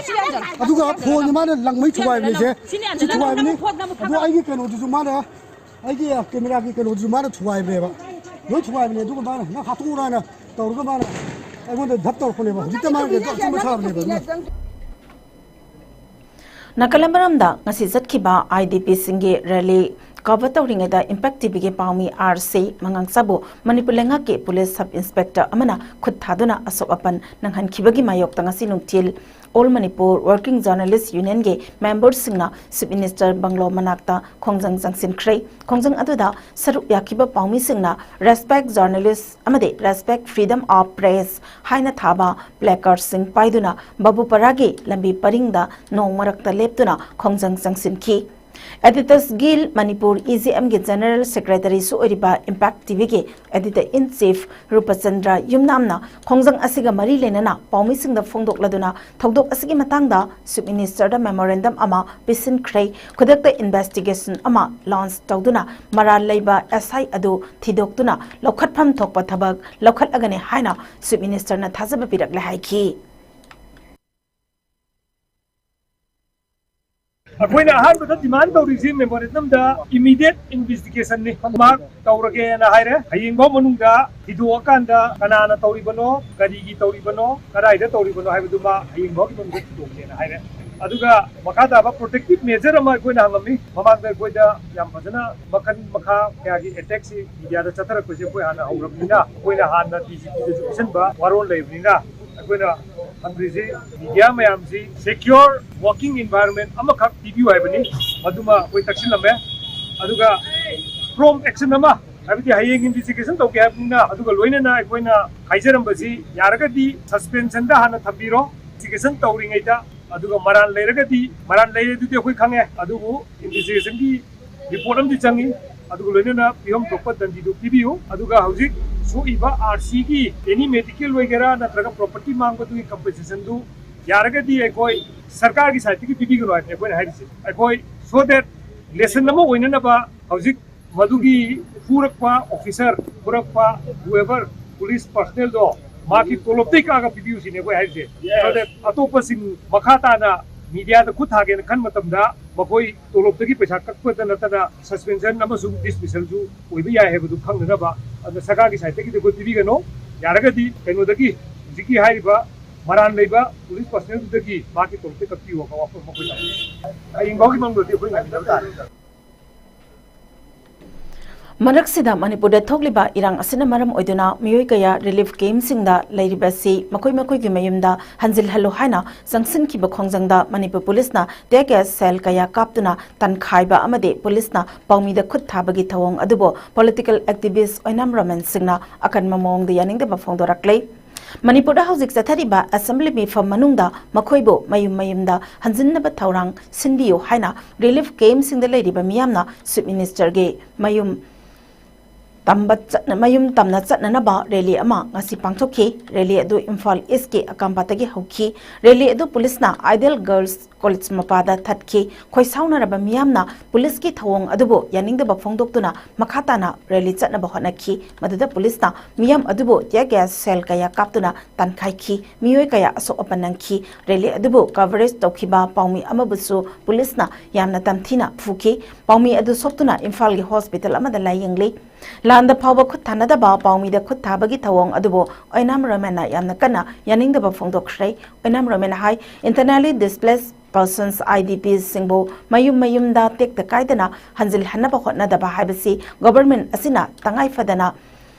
ꯑꯗꯨꯒ phone ꯁꯤ ꯃꯥꯅ ꯂꯪꯕꯩ ꯊꯨꯒꯥꯏꯕꯅꯤꯁꯦ꯫ ꯁꯤ ꯊꯨꯒꯥꯏꯕꯅꯤ꯫ ꯑꯗꯣ ꯑꯩꯒꯤ ꯀꯩꯅꯣꯗꯨꯁꯨ ꯃꯥꯅ ꯑꯩꯒꯤ camera ꯒꯤ ꯀꯩꯅꯣꯗꯨꯁꯨ ꯃꯥꯅ ꯊꯨꯒꯥꯏꯕꯅꯦꯕ꯫ ꯂꯣꯏ ꯊꯨꯒꯥꯏꯕꯅꯦ꯫ ꯑꯗꯨꯒ ꯃꯥꯅ ꯅꯪ ꯍꯥꯠꯇꯣꯛꯎꯔꯥꯅ ꯇꯧꯔꯒ ꯃꯥꯅ ꯑꯩꯉꯣꯟꯗ ꯙꯞ ꯇꯧꯔꯛꯄꯅꯦꯕ꯫ ꯍꯧꯖꯤꯛꯇ ꯃꯥꯅ ꯀꯩꯅꯣ ꯑꯆꯨꯝꯕ ꯁꯥꯕꯅꯦꯕ ꯑꯗꯨꯅ꯫ ꯅꯥꯀꯜ ꯑꯃꯔꯣꯝꯗ ꯉꯁꯤ ꯆꯠꯈꯤꯕ I D P ꯁꯤꯡꯒꯤ rally cover ꯇꯧꯔꯤꯉꯩꯗ Impact T V ꯒꯤ ꯄꯥꯎꯃꯤ R C ꯃꯉꯥꯡꯆꯥꯕꯨ ꯃꯅꯤꯄꯨꯔ ꯂꯩꯉꯥꯛꯀꯤ ꯄꯨꯂꯤꯁ sub inspector ꯑꯃꯅ ꯈꯨꯠ ꯊꯥꯗꯨꯅ ꯑꯁꯣꯛ ꯑꯄꯟ ꯅꯪꯍꯟꯈꯤꯕꯒꯤ ꯃꯥꯌꯣꯛꯇ ꯉꯁꯤ ꯅꯨꯡꯊꯤꯜ All Manipur Working Journalist Union ꯒꯤ member ꯁꯤꯡꯅ Chief Minister ꯕꯪꯒ꯭ꯂꯣ ꯃꯅꯥꯛꯇ ꯈꯣꯡꯖꯪ ꯆꯪꯁꯤꯟꯈ꯭ꯔꯦ꯫ ꯈꯣꯡꯖꯪ ꯑꯗꯨꯗ ꯁꯔꯨꯛ ꯌꯥꯈꯤꯕ ꯄꯥꯎꯃꯤꯁꯤꯡꯅ Respect Journalist ꯑꯃꯗꯤ Respect Freedom of Press ꯍꯥꯏꯅ ꯊꯥꯕ placard ꯁꯤꯡ ꯄꯥꯏꯗꯨꯅ ꯕꯥꯕꯨꯄꯥꯔꯥꯒꯤ ꯂꯝꯕꯤ ꯄꯔꯤꯡꯗ ꯅꯣꯡ ꯃꯔꯛꯇ ꯂꯦꯞꯇꯨꯅ ꯈꯣꯡꯖꯪ ꯆꯪꯁꯤꯟꯈꯤ꯫ Editors Guild Manipur, E J M ꯒꯤ General Secretary ꯁꯨ ꯑꯣꯏꯔꯤꯕ Impact T V ꯒꯤ Editor in Chief ꯔꯨꯄꯆꯟꯗ꯭ꯔ ꯌꯨꯝꯅꯥꯝꯅ ꯈꯣꯡꯖꯪ ꯑꯁꯤꯒ ꯃꯔꯤ ꯂꯩꯅꯅ ꯄꯥꯎꯃꯤꯁꯤꯡꯗ ꯐꯣꯡꯗꯣꯛꯂꯗꯨꯅ ꯊꯧꯗꯣꯛ ꯑꯁꯤꯒꯤ ꯃꯇꯥꯡꯗ Chief Minister ꯗ memorandum ꯑꯃ ꯄꯤꯁꯤꯟꯈ꯭ꯔꯦ꯫ ꯈꯨꯗꯛꯇ investigation ꯑꯃ launch ꯇꯧꯗꯨꯅ ꯃꯔꯥꯜ ꯂꯩꯕ S I ꯑꯗꯨ ꯊꯤꯗꯣꯛꯇꯨꯅ ꯂꯧꯈꯠꯐꯝ ꯊꯣꯛꯄ ꯊꯕꯛ ꯂꯧꯈꯠꯂꯒꯅꯤ ꯍꯥꯏꯅ Chief Minister ꯅ ꯊꯥꯖꯕ ꯄꯤꯔꯛꯂꯦ ꯍꯥꯏꯈꯤ꯫ ꯑꯩꯈꯣꯏꯅ ꯑꯍꯥꯟꯕꯗ ꯗꯤꯃꯥꯟ ꯇꯧꯔꯤꯁꯤ ꯃꯦꯃꯣꯔꯦꯟꯗꯝꯗ ꯏꯃꯤꯗꯤꯌꯦꯠ ꯏꯟꯚꯦꯁꯇꯤꯒꯦꯁꯟꯅꯤ꯫ ꯃꯥ ꯇꯧꯔꯒꯦꯅ ꯍꯥꯏꯔꯦ꯫ ꯍꯌꯦꯡꯐꯥꯎ ꯃꯅꯨꯡꯗ ꯊꯤꯗꯣꯛꯑꯀꯥꯟꯗ ꯀꯅꯥꯅ ꯇꯧꯔꯤꯕꯅꯣ, ꯀꯔꯤꯒꯤ ꯇꯧꯔꯤꯕꯅꯣ, ꯀꯗꯥꯏꯗ ꯇꯧꯔꯤꯕꯅꯣ ꯍꯥꯏꯕꯗꯨꯃ ꯍꯌꯦꯡꯐꯥꯎꯒꯤ ꯃꯅꯨꯡꯗ ꯊꯤꯗꯣꯛꯀꯦꯅ ꯍꯥꯏꯔꯦ꯫ ꯑꯗꯨꯒ ꯃꯈꯥ ꯇꯥꯕ ꯄ꯭ꯔꯣꯇꯦꯛꯇꯤꯞ ꯃꯦꯖꯔ ꯑꯃ ꯑꯩꯈꯣꯏꯅ ꯍꯪꯉꯝꯃꯤ꯫ ꯃꯃꯥꯡꯗ ꯑꯩꯈꯣꯏꯗ ꯌꯥꯝ ꯐꯖꯅ ꯃꯈꯜ ꯃꯈꯥ ꯀꯌꯥꯒꯤ ꯑꯦꯇꯦꯛꯁꯤ ꯃꯤꯗꯤꯌꯥꯗ ꯆꯠꯊꯔꯛꯄꯁꯦ ꯑꯩꯈꯣꯏ ꯍꯥꯟꯅ ꯍꯧꯔꯕꯅꯤꯅ, ꯑꯩꯈꯣꯏꯅ ꯍꯥꯟꯅ ꯗꯤ ꯖꯤ ꯄꯤꯗꯁꯨ ꯄꯤꯁꯤꯟꯕ ꯋꯥꯔꯣꯜ ꯂꯩꯕꯅꯤꯅ, ꯑꯩꯈꯣꯏꯅ ꯍꯪꯗ꯭ꯔꯤꯁꯤ ꯃꯤꯗꯤꯌꯥ ꯃꯌꯥꯝꯁꯤ ꯁꯦꯀ꯭ꯌꯣꯔ ꯋꯥꯔꯀꯤꯡ ꯏꯟꯚꯥꯏꯔꯣꯟꯃꯦꯟ ꯑꯃꯈꯛ ꯄꯤꯕꯤꯌꯨ ꯍꯥꯏꯕꯅꯤ꯫ ꯃꯗꯨꯃ ꯑꯩꯈꯣꯏ ꯇꯛꯁꯤꯜꯂꯝꯃꯦ꯫ ꯑꯗꯨꯒ ꯄ꯭ꯔꯣꯝ ꯑꯦꯛꯁꯟ ꯑꯃ, ꯍꯥꯏꯕꯗꯤ ꯍꯌꯦꯡ ꯏꯟꯚꯦꯁꯇꯤꯒꯦꯁꯟ ꯇꯧꯒꯦ ꯍꯥꯏꯕꯅꯤꯅ, ꯑꯗꯨꯒ ꯂꯣꯏꯅꯅ ꯑꯩꯈꯣꯏꯅ ꯍꯥꯏꯖꯔꯝꯕꯁꯤ ꯌꯥꯔꯒꯗꯤ ꯁꯁꯄꯦꯟꯁꯟꯗ ꯍꯥꯟꯅ ꯊꯝꯕꯤꯔꯣ ꯏꯟꯚꯦꯁꯇꯤꯒꯦꯁꯟ ꯇꯧꯔꯤꯉꯩꯗ꯫ ꯑꯗꯨꯒ ꯃꯔꯥꯜ ꯂꯩꯔꯒꯗꯤ, ꯃꯔꯥꯜ ꯂꯩꯔꯦ ꯑꯗꯨꯗꯤ ꯑꯩꯈꯣꯏ ꯈꯪꯉꯦ, ꯑꯗꯨꯕꯨ ꯏꯟꯚꯦꯁꯇꯤꯒꯦꯁꯟꯒꯤ ꯔꯤꯄꯣꯔꯠ ꯑꯃꯗꯤ ꯆꯪꯉꯤ꯫ ꯑꯗꯨꯒ ꯂꯣꯏꯅꯅ ꯄꯤꯐꯝ ꯊꯣꯛꯄ ꯗꯟꯗꯤꯗꯨ ꯄꯤꯕꯤꯌꯨ꯫ ꯑꯗꯨꯒ ꯍꯧꯖꯤꯛ ꯁꯣꯛꯏꯕ ꯑꯥꯔ ꯁꯤꯒꯤ ꯑꯦꯅꯤ ꯃꯦꯗꯤꯀꯦꯜ ꯑꯣꯏꯒꯦꯔꯥ ꯅꯠꯇ꯭ꯔꯒ ꯄ꯭ꯔꯣꯄꯔꯇꯤ ꯃꯥꯡꯕꯗꯨꯒꯤ ꯀꯝꯄꯦꯟꯁꯦꯁꯟꯗꯨ ꯌꯥꯔꯒꯗꯤ ꯑꯩꯈꯣꯏ ꯁꯔꯀꯥꯔꯒꯤ ꯁꯥꯏꯠꯇꯒꯤ ꯄꯤꯕꯤꯒꯅꯨ ꯍꯥꯏꯕꯅꯤ ꯑꯩꯈꯣꯏꯅ ꯍꯥꯏꯔꯤꯁꯦ꯫ ꯑꯩꯈꯣꯏ so that lesson ꯑꯃ ꯑꯣꯏꯅꯅꯕ ꯍꯧꯖꯤꯛ ꯃꯗꯨꯒꯤ ꯐꯨꯔꯛꯄ ꯑꯣꯐꯤꯁꯔ, ꯐꯨꯔꯛꯄ whoever, ꯄꯨꯂꯤꯁ ꯄꯔꯁꯅꯦꯜꯗꯣ ꯃꯥꯒꯤ ꯇꯣꯂꯣꯞꯇꯩ ꯀꯛꯑꯒ ꯄꯤꯕꯤꯌꯨ ꯁꯤꯅꯤ ꯑꯩꯈꯣꯏ ꯍꯥꯏꯔꯤꯁꯦ꯫ So that ꯑꯇꯣꯞꯄꯁꯤꯡ ꯃꯈꯥ ꯇꯥꯅ ꯃꯤꯗꯤꯌꯥꯗ ꯈꯨꯠ ꯊꯥꯒꯦꯅ ꯈꯟ ꯃꯇꯝꯗ ꯃꯈꯣꯏ ꯇꯣꯂꯣꯞꯇꯒꯤ ꯄꯩꯁꯥ ꯀꯛꯄꯗ ꯅꯠꯇꯅ ꯁꯁꯄꯦꯟꯁꯟ ꯑꯃꯁꯨꯡ ꯗꯤꯁꯃꯤꯁꯜꯁꯨ ꯑꯣꯏꯕ ꯌꯥꯏ ꯍꯥꯏꯕꯗꯨ ꯈꯪꯅꯅꯕ꯫ ꯑꯗꯨꯅ ꯁꯔꯀꯥꯔꯒꯤ ꯁꯥꯏꯠꯇꯒꯤꯗꯤ ꯑꯩꯈꯣꯏ ꯄꯤꯕꯤꯒꯅꯨ꯫ ꯌꯥꯔꯒꯗꯤ ꯀꯩꯅꯣꯗꯒꯤ, ꯍꯧꯖꯤꯛꯀꯤ ꯍꯥꯏꯔꯤꯕ ꯃꯔꯥꯜ ꯂꯩꯕ ꯄꯨꯂꯤꯁ ꯄꯔꯁꯅꯦꯜꯗꯨꯗꯒꯤ ꯃꯥꯒꯤ ꯇꯣꯂꯣꯞꯇ ꯀꯛꯄꯤꯌꯨ ꯍꯥꯏꯕ ꯋꯥꯐꯝ ꯑꯃ ꯑꯩꯈꯣꯏ ꯊꯝꯃꯤ꯫ ꯍꯌꯦꯡ ꯐꯥꯎꯒꯤ ꯃꯅꯨꯡꯗꯗꯤ ꯑꯩꯈꯣꯏ ꯉꯥꯏꯃꯤꯟꯅꯕ ꯇꯥꯔꯦ꯫ ꯃꯔꯛꯁꯤꯗ ꯃꯅꯤꯄꯨꯔꯗ ꯊꯣꯛꯂꯤꯕ ꯏꯔꯥꯡ ꯑꯁꯤꯅ ꯃꯔꯝ ꯑꯣꯏꯗꯨꯅ ꯃꯤꯑꯣꯏ ꯀꯌꯥ ꯔꯤꯂꯤꯐ ꯀꯦꯝꯞꯁꯤꯡꯗ ꯂꯩꯔꯤꯕꯁꯤ ꯃꯈꯣꯏ ꯃꯈꯣꯏꯒꯤ ꯃꯌꯨꯝꯗ ꯍꯟꯖꯤꯜꯍꯜꯂꯨ ꯍꯥꯏꯅ ꯆꯪꯁꯤꯟꯈꯤꯕ ꯈꯣꯡꯖꯪꯗ ꯃꯅꯤꯄꯨꯔ ꯄꯨꯂꯤꯁꯅ tear gas shell ꯀꯌꯥ ꯀꯥꯞꯇꯨꯅ ꯇꯥꯟꯈꯥꯏꯕ ꯑꯃꯗꯤ ꯄꯨꯂꯤꯁꯅ ꯄꯥꯎꯃꯤꯗ ꯈꯨꯠ ꯊꯥꯕꯒꯤ ꯊꯧꯑꯣꯡ ꯑꯗꯨꯕꯨ political activist ꯑꯣꯏꯅꯥꯝ ꯔꯣꯃꯦꯟ ꯁꯤꯡꯅ ꯑꯀꯟꯕ ꯃꯑꯣꯡꯗ ꯌꯥꯅꯤꯡꯗꯕ ꯐꯣꯡꯗꯣꯔꯛꯂꯤ꯫ ꯃꯅꯤꯄꯨꯔꯗ ꯍꯧꯖꯤꯛ ꯆꯠꯊꯔꯤꯕ assembly ꯃꯤꯐꯝ ꯃꯅꯨꯡꯗ ꯃꯈꯣꯏꯕꯨ ꯃꯌꯨꯝ ꯃꯌꯨꯝꯗ ꯍꯟꯖꯤꯟꯅꯕ ꯊꯧꯔꯥꯡ ꯁꯤꯟꯕꯤꯌꯨ ꯍꯥꯏꯅ ꯔꯤꯂꯤꯐ ꯀꯦꯝꯞꯁꯤꯡꯗ ꯂꯩꯔꯤꯕ ꯃꯤꯌꯥꯝꯅ ꯆꯤꯐ ꯃꯤꯅꯤꯁꯇꯔꯒꯤ ꯃꯌꯨꯝ ꯇꯝꯕ ꯆꯠꯅ ꯃꯌꯨꯝ ꯇꯝꯅ ꯆꯠꯅꯅꯕ ꯔꯦꯂꯤ ꯑꯃ ꯉꯁꯤ ꯄꯥꯡꯊꯣꯛꯈꯤ꯫ ꯔꯦꯂꯤ ꯑꯗꯨ ꯏꯝꯐꯥꯜ ꯏꯁꯀꯤ ꯑꯀꯥꯝꯄꯥꯠꯇꯒꯤ ꯍꯧꯈꯤ꯫ ꯔꯦꯂꯤ ꯑꯗꯨ ꯄꯨꯂꯤꯁꯅ ꯑꯥꯏꯗꯦꯜ ꯒꯔꯜꯁ ꯀꯣꯂꯦꯖ ꯃꯄꯥꯗ ꯊꯠꯈꯤ꯫ ꯈꯣꯏꯁꯥꯎꯅꯔꯕ ꯃꯤꯌꯥꯝꯅ ꯄꯨꯂꯤꯁꯀꯤ ꯊꯧꯑꯣꯡ ꯑꯗꯨꯕꯨ ꯌꯥꯅꯤꯡꯗꯕ ꯐꯣꯡꯗꯣꯛꯇꯨꯅ ꯃꯈꯥ ꯇꯥꯅ ꯔꯦꯂꯤ ꯆꯠꯅꯕ ꯍꯣꯠꯅꯈꯤ꯫ ꯃꯗꯨꯗ ꯄꯨꯂꯤꯁꯅ ꯃꯤꯌꯥꯝ ꯑꯗꯨꯕꯨ tear gas shell ꯀꯌꯥ ꯀꯥꯞꯇꯨꯅ ꯇꯥꯟꯈꯥꯏꯈꯤ꯫ ꯃꯤꯑꯣꯏ ꯀꯌꯥ ꯑꯁꯣꯛ ꯑꯄꯟ ꯅꯪꯈꯤ꯫ ꯔꯦꯂꯤ ꯑꯗꯨꯕꯨ coverage ꯇꯧꯈꯤꯕ ꯄꯥꯎꯃꯤ ꯑꯃꯕꯨꯁꯨ ꯄꯨꯂꯤꯁꯅ ꯌꯥꯝꯅ ꯇꯝꯊꯤꯅ ꯐꯨꯈꯤ꯫ ꯄꯥꯎꯃꯤ ꯑꯗꯨ ꯁꯣꯛꯇꯨꯅ ꯏꯝꯐꯥꯜꯒꯤ ꯍꯣꯁꯄꯤꯇꯥꯜ ꯑꯃꯗ ꯂꯥꯌꯦꯡꯂꯤ꯫ ꯂꯥꯟꯗ ꯐꯥꯎꯕ ꯈꯨꯠ ꯊꯥꯅꯗꯕ ꯄꯥꯎꯃꯤꯗ ꯈꯨꯠ ꯊꯥꯕꯒꯤ ꯊꯧꯑꯣꯡ ꯑꯗꯨꯕꯨ ꯑꯣꯏꯅꯥꯝ ꯔꯣꯃꯦꯟꯅ ꯌꯥꯝꯅ ꯀꯟꯅ ꯌꯥꯅꯤꯡꯗꯕ ꯐꯣꯡꯗꯣꯛꯈ꯭ꯔꯦ꯫ ꯑꯣꯏꯅꯥꯝ ꯔꯣꯃꯦꯟꯅ ꯍꯥꯏ, internally displaced persons, I D Ps, ꯁꯤꯡꯕꯨ ꯃꯌꯨꯝ ꯃꯌꯨꯝꯗ ꯇꯦꯛꯇ ꯀꯥꯏꯗꯅ ꯍꯟꯖꯤꯜꯍꯟꯅꯕ ꯍꯣꯠꯅꯗꯕ ꯍꯥꯏꯕꯁꯤ government ꯑꯁꯤꯅ ꯇꯉꯥꯏ ꯐꯗꯅ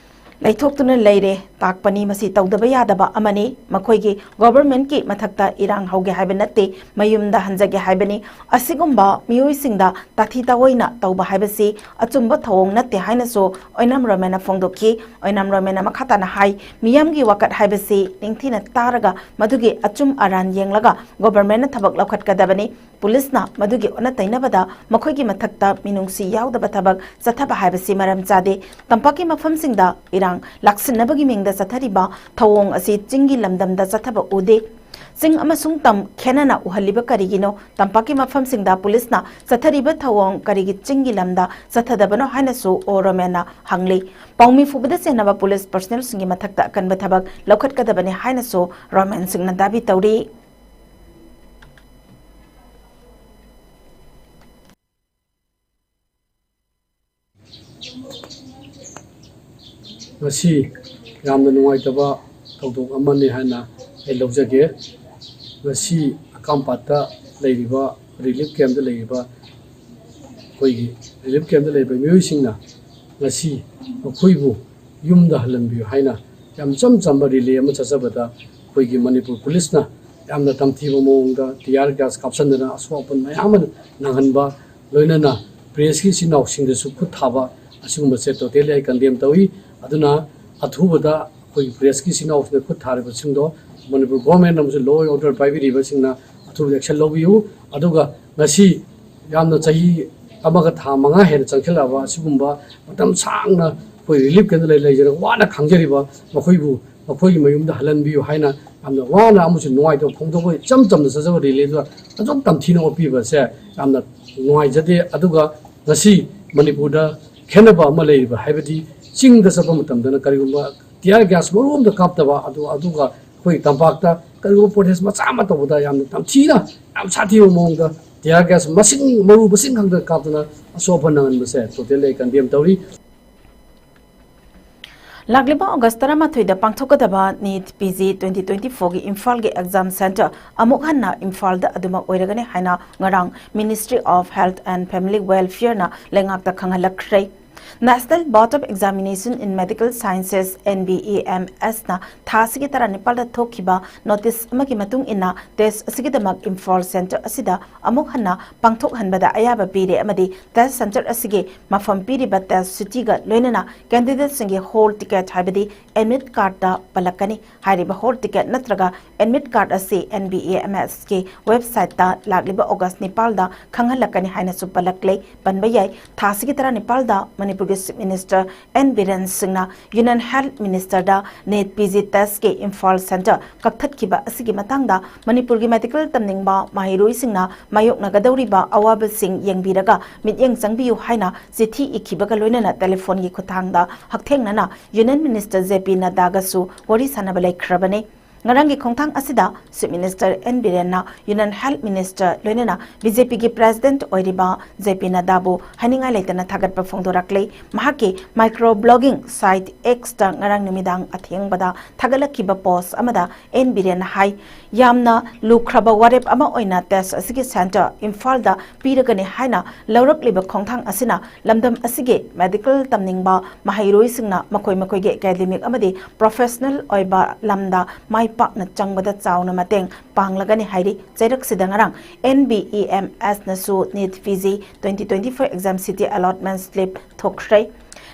ꯂꯩꯊꯣꯛꯇꯨꯅ ꯂꯩꯔꯦ ꯇꯥꯛꯄꯅꯤ꯫ ꯃꯁꯤ ꯇꯧꯗꯕ ꯌꯥꯗꯕ ꯑꯃꯅꯤ꯫ ꯃꯈꯣꯏꯒꯤ government ꯀꯤ ꯃꯊꯛꯇ ꯏꯔꯥꯡ ꯍꯧꯒꯦ ꯍꯥꯏꯕ ꯅꯠꯇꯦ, ꯃꯌꯨꯝꯗ ꯍꯟꯖꯒꯦ ꯍꯥꯏꯕꯅꯤ꯫ ꯑꯁꯤꯒꯨꯝꯕ ꯃꯤꯑꯣꯏꯁꯤꯡꯗ ꯇꯥꯊꯤ ꯇꯥꯑꯣꯏꯅ ꯇꯧꯕ ꯍꯥꯏꯕꯁꯤ ꯑꯆꯨꯝꯕ ꯊꯧꯑꯣꯡ ꯅꯠꯇꯦ ꯍꯥꯏꯅꯁꯨ ꯑꯣꯏꯅꯥꯝ ꯔꯣꯃꯦꯟꯅ ꯐꯣꯡꯗꯣꯛꯈꯤ꯫ ꯑꯣꯏꯅꯥꯝ ꯔꯣꯃꯦꯟꯅ ꯃꯈꯥ ꯇꯥꯅ ꯍꯥꯏ, ꯃꯤꯌꯥꯝꯒꯤ ꯋꯥꯀꯠ ꯍꯥꯏꯕꯁꯤ ꯅꯤꯡꯊꯤꯅ ꯇꯥꯔꯒ ꯃꯗꯨꯒꯤ ꯑꯆꯨꯝ ꯑꯔꯥꯟ ꯌꯦꯡꯂꯒ government ꯅ ꯊꯕꯛ ꯂꯧꯈꯠꯀꯗꯕꯅꯤ꯫ ꯄꯨꯂꯤꯁꯅ ꯃꯗꯨꯒꯤ ꯑꯣꯟꯅ ꯇꯩꯅꯕꯗ ꯃꯈꯣꯏꯒꯤ ꯃꯊꯛꯇ ꯃꯤꯅꯨꯡꯁꯤ ꯌꯥꯎꯗꯕ ꯊꯕꯛ ꯆꯠꯊꯕ ꯍꯥꯏꯕꯁꯤ ꯃꯔꯝ ꯆꯥꯗꯦ꯫ ꯇꯝꯄꯥꯛꯀꯤ ꯃꯐꯝꯁꯤꯡꯗ ꯏꯔꯥꯡ ꯂꯥꯛꯁꯤꯟꯅꯕꯒꯤ ꯃꯤꯡꯗ ꯆꯠꯊꯔꯤꯕ ꯊꯧꯑꯣꯡ ꯑꯁꯤ ꯆꯤꯡꯒꯤ ꯂꯝꯗꯝꯗ ꯆꯠꯊꯕ ꯎꯗꯦ꯫ ꯆꯤꯡ ꯑꯃꯁꯨꯡ ꯇꯝ ꯈꯦꯠꯅꯅ ꯎꯍꯜꯂꯤꯕ ꯀꯔꯤꯒꯤꯅꯣ? ꯇꯝꯄꯥꯛꯀꯤ ꯃꯐꯝꯁꯤꯡꯗ ꯄꯨꯂꯤꯁꯅ ꯆꯠꯊꯔꯤꯕ ꯊꯧꯑꯣꯡ ꯀꯔꯤꯒꯤ ꯆꯤꯡꯒꯤ ꯂꯝꯗ ꯆꯠꯊꯗꯕꯅꯣ ꯍꯥꯏꯅꯁꯨ ꯑꯣ ꯔꯣꯃꯦꯟꯅ ꯍꯪꯂꯤ꯫ ꯄꯥꯎꯃꯤ ꯐꯨꯕꯗ ꯆꯦꯟꯅꯕ ꯄꯨꯂꯤꯁ personnel ꯁꯤꯡꯒꯤ ꯃꯊꯛꯇ ꯑꯀꯟꯕ ꯊꯕꯛ ꯂꯧꯈꯠꯀꯗꯕꯅꯤ ꯍꯥꯏꯅꯁꯨ ꯔꯣꯃꯦꯟ ꯁꯤꯡꯅ ꯗꯥꯕꯤ ꯇꯧꯔꯤ꯫ ꯃꯁꯤ ꯌꯥꯝꯅ ꯅꯨꯡꯉꯥꯏꯇꯕ ꯊꯧꯗꯣꯛ ꯑꯃꯅꯤ ꯍꯥꯏꯅ ꯑꯩ ꯂꯧꯖꯒꯦ꯫ ꯉꯁꯤ ꯑꯀꯥꯝꯄꯥꯠꯇ ꯂꯩꯔꯤꯕ relief camp ꯇ ꯂꯩꯔꯤꯕ ꯑꯩꯈꯣꯏꯒꯤ relief camp ꯇ ꯂꯩꯔꯤꯕ ꯃꯤꯑꯣꯏꯁꯤꯡꯅ ꯉꯁꯤ ꯃꯈꯣꯏꯕꯨ ꯌꯨꯝꯗ ꯍꯜꯍꯟꯕꯤꯌꯨ ꯍꯥꯏꯅ ꯌꯥꯝ ꯏꯆꯝ ꯆꯝꯕ rally ꯑꯃ ꯆꯠꯆꯕꯗ ꯑꯩꯈꯣꯏꯒꯤ ꯃꯅꯤꯄꯨꯔ ꯄꯨꯂꯤꯁꯅ ꯌꯥꯝꯅ ꯇꯝꯊꯤꯕ ꯃꯑꯣꯡꯗ tear gas ꯀꯥꯞꯁꯤꯟꯗꯅ ꯑꯁꯣꯛ ꯑꯄꯟ ꯃꯌꯥꯝ ꯑꯃ ꯅꯪꯍꯟꯕ, ꯂꯣꯏꯅꯅ press ꯀꯤ ꯏꯆꯤꯟ ꯏꯅꯥꯎꯁꯤꯡꯗꯁꯨ ꯈꯨꯠ ꯊꯥꯕ, ꯑꯁꯤꯒꯨꯝꯕꯁꯦ totally ꯑꯩ condemn ꯇꯧꯏ꯫ ꯑꯗꯨꯅ ꯑꯊꯨꯕꯗ ꯑꯩꯈꯣꯏꯒꯤ press ꯀꯤ ꯏꯆꯤꯟ ꯏꯅꯥꯎꯁꯤꯡꯅ ꯈꯨꯠ ꯊꯥꯔꯤꯕꯁꯤꯡꯗꯣ ꯃꯅꯤꯄꯨꯔ government ꯑꯃꯁꯨꯡ law and order ꯄꯥꯏꯕꯤꯔꯤꯕꯁꯤꯡꯅ ꯑꯊꯨꯕꯗ action ꯂꯧꯕꯤꯌꯨ꯫ ꯑꯗꯨꯒ ꯉꯁꯤ ꯌꯥꯝꯅ ꯆꯍꯤ ꯑꯃꯒ ꯊꯥ ꯃꯉꯥ ꯍꯦꯟꯅ ꯆꯪꯁꯤꯜꯂꯛꯑꯕ ꯑꯁꯤꯒꯨꯝꯕ ꯃꯇꯝ ꯁꯥꯡꯅ ꯑꯩꯈꯣꯏ ꯔꯤꯂꯤꯐ ꯀꯦꯝꯗ ꯂꯩ ꯂꯩꯖꯔꯒ ꯋꯥꯅ ꯈꯥꯡꯖꯔꯤꯕ ꯃꯈꯣꯏꯕꯨ ꯃꯈꯣꯏꯒꯤ ꯃꯌꯨꯝꯗ ꯍꯜꯍꯟꯕꯤꯌꯨ ꯍꯥꯏꯅ ꯌꯥꯝꯅ ꯋꯥꯅ ꯑꯃꯁꯨꯡ ꯅꯨꯡꯉꯥꯏꯇꯕ ꯐꯣꯡꯗꯣꯛꯄ, ꯏꯆꯝ ꯆꯝꯅ ꯆꯠꯆꯕ ꯔꯦꯂꯤꯗꯨꯗ ꯑꯗꯨꯛ ꯇꯝꯊꯤꯅ ꯑꯣꯠꯄꯤꯕꯁꯦ ꯌꯥꯝꯅ ꯅꯨꯡꯉꯥꯏꯖꯗꯦ꯫ ꯑꯗꯨꯒ ꯉꯁꯤ ꯃꯅꯤꯄꯨꯔꯗ ꯈꯦꯠꯅꯕ ꯑꯃ ꯂꯩꯔꯤꯕ ꯍꯥꯏꯕꯗꯤ ꯆꯤꯡꯗ ꯆꯠꯄ ꯃꯇꯝꯗꯅ ꯀꯔꯤꯒꯨꯝꯕ tear gas ꯃꯔꯨ ꯑꯃꯇ ꯀꯥꯞꯇꯕ ꯑꯗꯨ, ꯑꯗꯨꯒ ꯑꯩꯈꯣꯏ ꯇꯝꯄꯥꯛꯇ ꯀꯔꯤꯒꯨꯝꯕ protest ꯃꯆꯥ ꯑꯃ ꯇꯧꯕꯗ ꯌꯥꯝꯅ ꯇꯝꯊꯤꯅ, ꯌꯥꯝ ꯁꯥꯊꯤꯕ ꯃꯑꯣꯡꯗ tear gas ꯃꯁꯤꯡ, ꯃꯔꯨ ꯃꯁꯤꯡ ꯈꯛꯇ ꯀꯥꯞꯇꯨꯅ ꯑꯁꯣꯛ ꯑꯄꯟ ꯅꯪꯍꯟꯕꯁꯦ totally ꯑꯩ condemn ꯇꯧꯔꯤ꯫ ꯂꯥꯛꯂꯤꯕ ꯑꯣꯒꯁ ꯇꯔꯥꯃꯥꯊꯣꯏꯗ ꯄꯥꯡꯊꯣꯛꯀꯗꯕ NEET PG twenty twenty-fourꯒꯤ ꯏꯝꯐꯥꯜꯒꯤ exam centre ꯑꯃꯨꯛ ꯍꯟꯅ ꯏꯝꯐꯥꯜꯗ ꯑꯗꯨꯃꯛ ꯑꯣꯏꯔꯒꯅꯤ ꯍꯥꯏꯅ ꯉꯔꯥꯡ Ministry of Health and Family Welfareꯅ ꯂꯩꯉꯥꯛꯇ ꯈꯪꯍꯜꯂꯛꯈ꯭ꯔꯦ꯫ National Board of Examination in Medical Sciences, NBEMSꯅ ꯊꯥ ꯑꯁꯤꯒꯤ ꯇꯔꯥꯅꯤꯄꯥꯜꯗ ꯊꯣꯛꯈꯤꯕ notice ꯑꯃꯒꯤ ꯃꯇꯨꯡ ꯏꯟꯅ, test ꯑꯁꯤꯒꯤꯗꯃꯛ ꯏꯝꯐꯥꯜ centre ꯑꯁꯤꯗ ꯑꯃꯨꯛ ꯍꯟꯅ ꯄꯥꯡꯊꯣꯛꯍꯟꯕꯗ ꯑꯌꯥꯕ ꯄꯤꯔꯦ ꯑꯃꯗꯤ test centre ꯑꯁꯤꯒꯤ ꯃꯐꯝ ꯄꯤꯔꯤꯕ test cityꯒ ꯂꯣꯏꯅꯅ candidateꯁꯤꯡꯒꯤ hall ticket ꯍꯥꯏꯕꯗꯤ admit cardꯇ ꯄꯜꯂꯛꯀꯅꯤ꯫ ꯍꯥꯏꯔꯤꯕ hall ticket ꯅꯠꯇ꯭ꯔꯒ admit card ꯑꯁꯤ NBEMSꯀꯤ websiteꯇ ꯂꯥꯛꯂꯤꯕ ꯑꯣꯒꯁ ꯅꯤꯄꯥꯜꯗ ꯈꯪꯍꯜꯂꯛꯀꯅꯤ ꯍꯥꯏꯅꯁꯨ ꯄꯜꯂꯛꯂꯦ꯫ ꯄꯟꯕ ꯌꯥꯏ, ꯊꯥ ꯑꯁꯤꯒꯤ ꯇꯔꯥꯅꯤꯄꯥꯜꯗ ꯃꯅꯤꯄꯨꯔꯒꯤ Chief Minister N ꯕꯤꯔꯦꯟ ꯁꯤꯡꯅ Union Health Ministerꯗ NEET PG testꯀꯤ Imphal centre ꯀꯛꯊꯠꯈꯤꯕ ꯑꯁꯤꯒꯤ ꯃꯇꯥꯡꯗ ꯃꯅꯤꯄꯨꯔꯒꯤ medical ꯇꯝꯅꯤꯡꯕ ꯃꯍꯩꯔꯣꯏꯁꯤꯡꯅ ꯃꯥꯌꯣꯛꯅꯒꯗꯧꯔꯤꯕ ꯑꯋꯥꯕꯁꯤꯡ ꯌꯦꯡꯕꯤꯔꯒ ꯃꯤꯠꯌꯦꯡ ꯆꯪꯕꯤꯌꯨ ꯍꯥꯏꯅ ꯆꯤꯊꯤ ꯏꯈꯤꯕꯒ ꯂꯣꯏꯅꯅ telephoneꯒꯤ ꯈꯨꯠꯊꯥꯡꯗ ꯍꯛꯊꯦꯡꯅꯅ Union Minister J P ꯅꯗ꯭ꯗꯥꯒꯁꯨ ꯋꯥꯔꯤ ꯁꯥꯅꯕ ꯂꯩꯈ꯭ꯔꯕꯅꯤ꯫ ꯉꯔꯥꯡꯒꯤ ꯈꯣꯡꯊꯥꯡ ꯑꯁꯤꯗ Chief Minister N ꯕꯤꯔꯦꯟꯅ Union Health Minister ꯂꯣꯏꯅꯅ BJPꯒꯤ President ꯑꯣꯏꯔꯤꯕ J P ꯅꯗ꯭ꯗꯥꯕꯨ ꯍꯥꯏꯅꯤꯡꯉꯥꯏ ꯂꯩꯇꯅ ꯊꯥꯒꯠꯄ ꯐꯣꯡꯗꯣꯔꯛꯂꯤ꯫ ꯃꯍꯥꯛꯀꯤ micro blogging site Xꯇ ꯉꯔꯥꯡ ꯅꯨꯃꯤꯗꯥꯡ ꯑꯊꯦꯡꯕꯗ ꯊꯥꯒꯠꯂꯛꯈꯤꯕ post ꯑꯃꯗ N ꯕꯤꯔꯦꯟꯅ ꯍꯥꯏ, ꯌꯥꯝꯅ ꯂꯨꯈ꯭ꯔꯕ ꯋꯥꯔꯦꯞ ꯑꯃ ꯑꯣꯏꯅ test ꯑꯁꯤꯒꯤ centre ꯏꯝꯐꯥꯜꯗ ꯄꯤꯔꯒꯅꯤ ꯍꯥꯏꯅ ꯂꯧꯔꯛꯂꯤꯕ ꯈꯣꯡꯊꯥꯡ ꯑꯁꯤꯅ ꯂꯝꯗꯝ ꯑꯁꯤꯒꯤ medical ꯇꯝꯅꯤꯡꯕ ꯃꯍꯩꯔꯣꯏꯁꯤꯡꯅ ꯃꯈꯣꯏ ꯃꯈꯣꯏꯒꯤ academic ꯑꯃꯗꯤ professional ꯑꯣꯏꯕ ꯂꯝꯗ ꯃꯥꯏ ꯄꯥꯛꯅ ꯆꯪꯕꯗ ꯆꯥꯎꯅ ꯃꯇꯦꯡ ꯄꯥꯡꯂꯒꯅꯤ ꯍꯥꯏꯔꯤ꯫ ꯆꯩꯔꯛꯁꯤꯗ ꯉꯔꯥꯡ NBEMSꯅꯁꯨ NEET PG twenty twenty-four exam city allotment slip ꯊꯣꯛꯈ꯭ꯔꯦ꯫